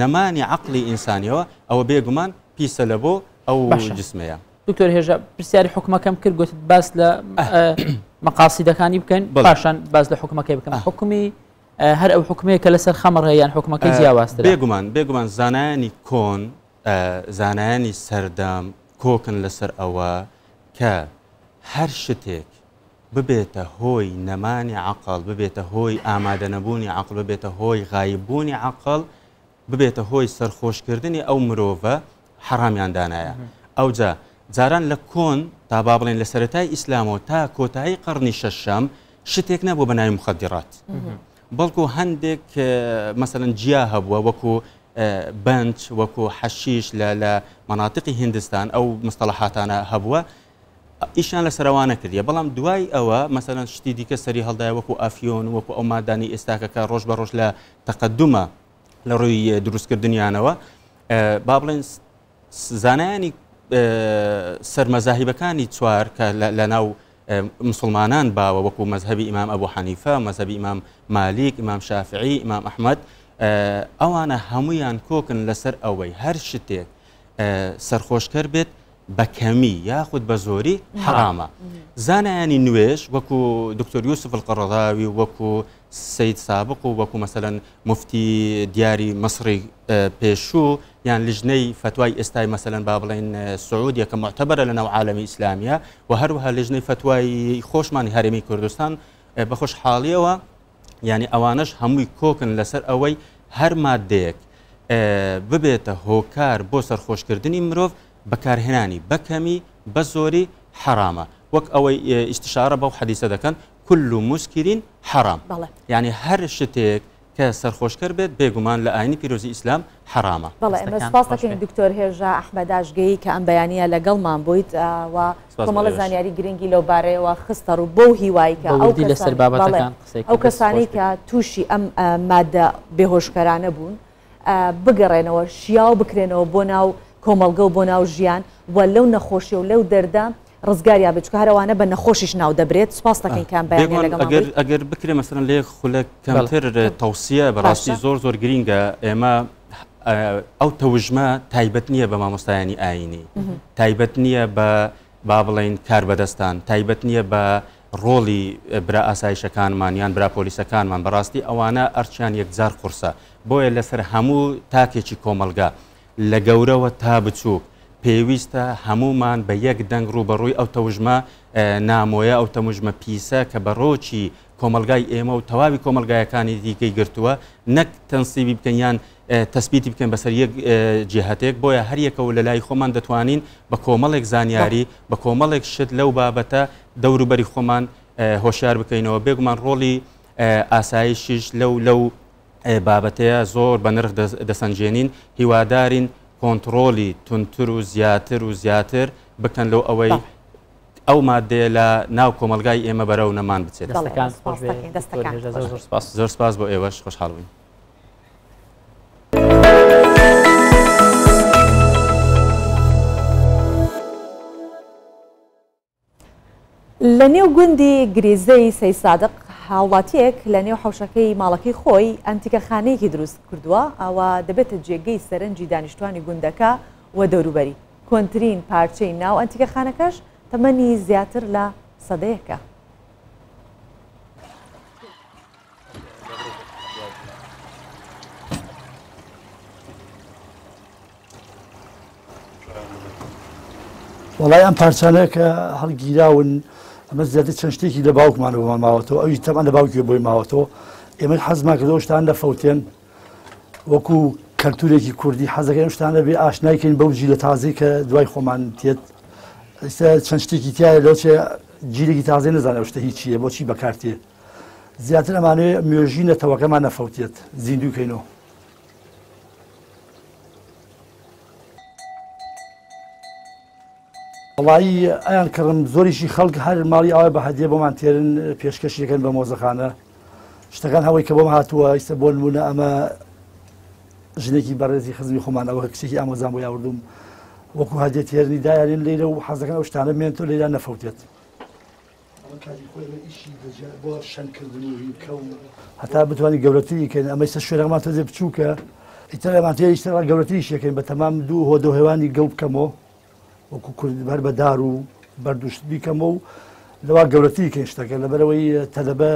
نەمانی عەقڵی ئینسانیەوە ئەوە بێگومان پیسە لە بۆ ئەو جسمەیە. دکتۆر هێژا پرسیاری حکومەکەم کرد گوتت باس لە مەقاسیدەکانی بکەن پاشان باس لە حکومەکەی بکەم حکومی هەر ئەو حکومەیە کە لەسەر خەمڕ هەیە یان حکومەکەی جیاوازترە؟ بێگومان بێگومان زانایانی کۆن زانایانی سەردەم کۆکن لەسەر ئەوە کە هەر شتێک ببێتە هۆی نەمانی عەقڵ، ببێتە هۆی ئامادەنەبوونی عەقڵ، ببێتە هۆی غایببوونی عەقڵ، ببێتە هۆی سەرخۆشکردنی ئەو مرۆڤە حەڕامیان دانایە. ئەوجا جاران لە کۆن تا با بڵێن لە سەرەتای ئیسلامەوە تا کۆتایی قەڕنی شەشەم شتێک نەبوو بە ناوی مخدرات. بەڵکو هەندێک مەسەلەن جیا هەبووە وەکو بەنج وەکو حەشیش لە لە مەناتقی هندستان ئەو مستەڵەحاتانە هەبووە ئیشیان لەسەر ئەوانە کردیە بەڵام دوای ئەوە مەسەلەن شتی دیکە سەری هەڵدایە وەکو ئەفیۆن وەکو ئەو مادانی ئێستاکە کە ڕۆژ بە ڕۆژ لە تەقەدومە لە ڕووی دروستکردنیانەوە با بڵێن زانایانی سەر مەزاهیبەکانی چوار کە لە ناو مسلمانان باوە وەکو مەزهەبی ئیمام ئەبوو حەنیفە مەزهەبی ئیمام مالیک ئیمام شافعی ئیمام ئەحمەد ئەوانە هەمویان کۆکن لەسەر ئەوەی هەر شتێک سەرخۆشکەر بێت بە کەمی یاخود بە زۆری حەرامە. زانایانی نوێش وەکو دکتۆر یوسف القەڕەضاوی و وەکو سەید سابق و وەکو مەسەلەن موفتی دیاری مصری پێشوو یان لیژنەی فەتوای ئێستای مەسەلەن با بڵێین سعودیە کە موعتەبەرە لە ناو عالەمی ئیسلامیە و هەروەها لیژنەی فەتوای خۆشمانی هەرێمی کوردستان بە خۆشحاڵیەوە یانی ئەوانەش هەمووی کۆکن لەسەر ئەوەی هەر ماددەیەک ببێتە هۆکار بۆ سەرخۆشکردنی مرۆڤ بەکارهێنانی بە کەمی بە زۆری حەرامە وەک ئەوەی ئیستشارە بەو حەدیسە دەکەن كل مسكر حرام یعنی هەر شتێک کە سەرخۆشکەر بێت بێگومان لە ئاینی پیرۆزی ئیسلام حەرامە. بەڵێ ئێمە سپاس دەکەین دکتۆر هێژا ئەحمەد ئاشگەیی کە ئەم بەیانییە لەگەڵمان بوویت و کۆمەڵە زانیاری گرنگی لەو بارەیەوە خستە ڕوو بەو هیوای کە ئەو لەسەر بابەتەکان قسەی ئەو کەسانەی کە تووشی ئەم مادە بێهۆشکەرانە بوون بگەڕێنەوە شیاو بکرێنەوە بۆ ناو کۆمەڵگە و بۆ ناو ژیان و لەو نەخۆشی و لەو دەردە ڕزگاریان بێت چونکە هەر ئەوانە بە نەخۆشیش ناو دەبرێت سوپاس دەکەین کە ئەم بەیانیە بێگومان لەگەڵمان ئەگەر بوویت. ئەگەر بکرێ مەسەلەن لە یەک خولەک کەمتر بەڵێ. تەوسیە بەڕاستی باشە. زۆر زۆر گرینگە ئێمە ئەو تەوژمە تایبەت نییە بە مامۆستایانی ئایینی تایبەت نییە بە با بڵێین کاربەدەستان تایبەت نییە بە ڕۆڵی برا ئاسایشەکانمان یان برا پۆلیسەکانمان بەڕاستی ئەوانە ئەرچیان یەکجار قورسە بۆیە لەسەر هەموو تاکێکی کۆمەڵگا لە گەورەوە تا بچووک، پێویستە هەموومان بە یەک دەنگ ڕووبەڕووی ئەو تەوژمە نامۆیە، ئەو تەوژمە پیسە کە بەڕۆکی کۆمەڵگای ئێمە و تەواوی کۆمەڵگایەکانی دیکەی گرتووە، نەک تەنسیبی بکەین یان تەسبیتی بکەین بەسەر یەک جیهەتێک، بۆیە هەر یەکە و لە لای خۆمان دەتوانین بە کۆمەڵێک زانیاری، بە کۆمەڵێک شت لەو بابەتە دەوروبەری خۆمان هۆشیار بکەینەوە. بێگومان ڕۆڵی ئاسایشیش لەو لەو بابەتەیە زۆر بە نرخ دەسەنجێنین، هیوادارین کۆنتڕۆڵی توندتر و زیاتر و زیاتر بکەن لۆ ئەوەی ئەو مادەیە لە ناو کۆمەڵگای ئێمە بەرەو نەمان بچێت. دەستەکان خۆش بێ دکتۆر هێژا زۆر زۆر سپاس. زۆر سپاس بۆ ئێوەش خۆشحاڵ بووین. لە نێو گوندی گریزەی سەیدسادق هاوڵاتییەک لە نێو حەوشەکەی ماڵەکەی خۆی ئەنتیکەخانەیەکی دروست کردووە و دەبێتە جێگەی سەرنجی دانیشتوانی گوندەکە و دەوروبەری. کۆنترین پارچەی ناو ئەنتیکەخانەکەش تەمەنی زیاتر لە سەدەیەکە. وەڵای ئەم پارچانە کە هەڵگیراون ئەمە زیاتر چەند شتێکی لە باوکمانە بۆمان ماوەتەوە ئەوی تەمان لە باوکی بۆی ماوەتەوە ئێمە حەزمان کردەوە شتان نەفەوتێن وەکو کەلتورێکی کوردی حەزەکەین شتانە بێ ئاشنایکەین بەو جیلە تازەی کە دوای خۆمان تێت ئێستا چەند شتێکی تایە لەوچێ جیلێکی تازەی نەزانێت ئەو شتە هیچ چییە بۆچی بەکارتێ زیاتر ئەمانەوێ مێژووی نەتەوەکەمان نەفەوتێت زیندوو کەینەوە. وەڵایی ئەیان کڕم زۆریشی خەڵک هەر ماڵی ئاوای بە هەدیە بۆمان تێرن پێشکەشی دەکەن بە مۆزەخانە شتەکان هەوەی کە بۆم هاتووە ئیستا بۆ نمونە ئەمە ژنێکی بەڕێزی خزمی خۆمان ئەوە کچێکی ئامۆزان بۆ یاوردوم وەکو هەدیە تێرنی دایانێن لەیرە و حەزەکەن ئەو شتانە بمێنێتەوە لەیرا نەفەوتێت. هەتا بتوانین گەورەتری کەین ئەمە ئیستا شوێنەکەمان تۆزێ بچووکە ئیتر ئەمان تێ ئیشتر گەورەتریش یەکەین بە تەمام دوو هۆدە و هێوانی گەو بکەمەوە وەکو کورد هەر بە دار و بەردوشت بیکەمەوە و لەوا گەورەتری کەین شتەکە لەبەرەوەی تەلەبە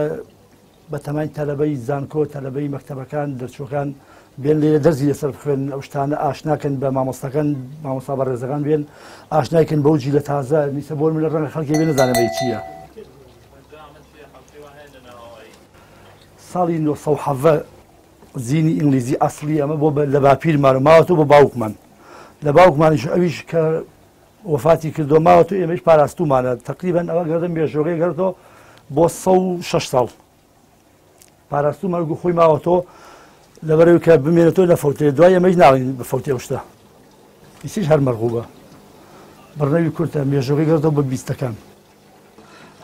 بە تەمای تەلەبەی زانکۆ، تەلەبەی مەکتەبەکان، دەرچووەکان بێن لێرە دەرسی لەسەر بخوێنن، ئەو شتانە ئاشناکەن بە مامۆستاکان، مامۆستا بەڕێزەکان بێن ئاشنایکەن بەو جیلە تازە، نیسە بۆ نمونە ڕەنگە خەڵکی بێ نەزانێ بەی چییە. ساڵی 1970 زینی ئینگلیزی ئەسڵی ئەمە بۆ لە باپیرمان و ماوەتەوە بۆ باوکمان لە باوکمانیش ئەویش کە وەفاتی کردو ماوەتەوە ئێمەش پاراستومانە تقریبا ئەوە گەردە مێژۆگەی گەرتەوە بۆ 106 ساڵ پاراستومان گو خۆی ماوەتەوە لەبەرەوەی کە بمێنێتەوە نەفەوتێ دوای ئێمەش ناڵین بفەوتێ ئەو شتە ئیسیش هەر مەرغوبە بڕنەوی کورتە مێژۆگەی گەرتەوە بە بیستەکان.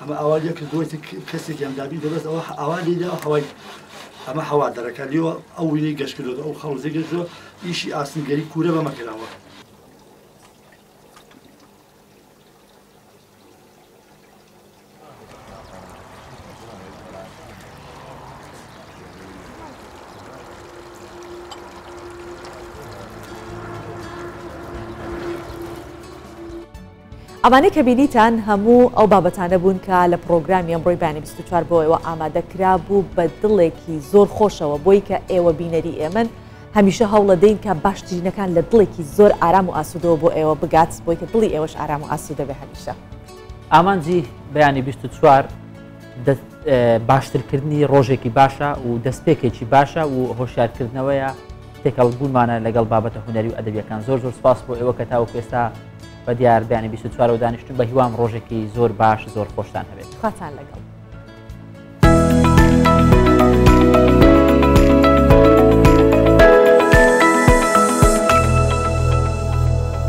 ئەمە ئاوا لێ کردووە کەسێکیان دابین کە بەس ئەوە ئاوا لێدا هەوای ئەمە هەوا دەرەکە لێوە ئەو وینەی گەشت کردووە ئەو خەڵزی گەشتووە ئیشی ئاسنگەری کوورە بەمە کراوە. ئەمانەی کە بینیتان هەموو ئەو بابەتانە بوون کە لە پڕۆگرامی ئەمڕۆی بەیانی 24 بۆ ئێوە ئامادە کرابوو بە دڵێکی زۆر خۆشەوە بۆی کە ئێوە بینەری ئێمەن هەمیشە هەوڵەدەین کە باشترینەکان لە دڵێکی زۆر ئارام و ئاسوودەوە بۆ ئێوە بگات بۆی کە دڵی ئێوەش ئارام و ئاسوودە بێ هەمیشە. ئامانجی بەیانی 24 باشترکردنی ڕۆژێکی باشە و دەستپێکێکی باشە و هۆشیارکردنەوەیە تێکەڵبوونمانە لەگەڵ بابەتە هونەری و ئەدەبیەکان زۆر زۆر سپاس بۆ ئێوە کە تاوەکو ئێستا بە دیار بەیانی 24 دانیشتون بە هیوام ڕۆژێکی زۆر باش زۆر خۆشتان هەبێت خواتان لەگەڵ.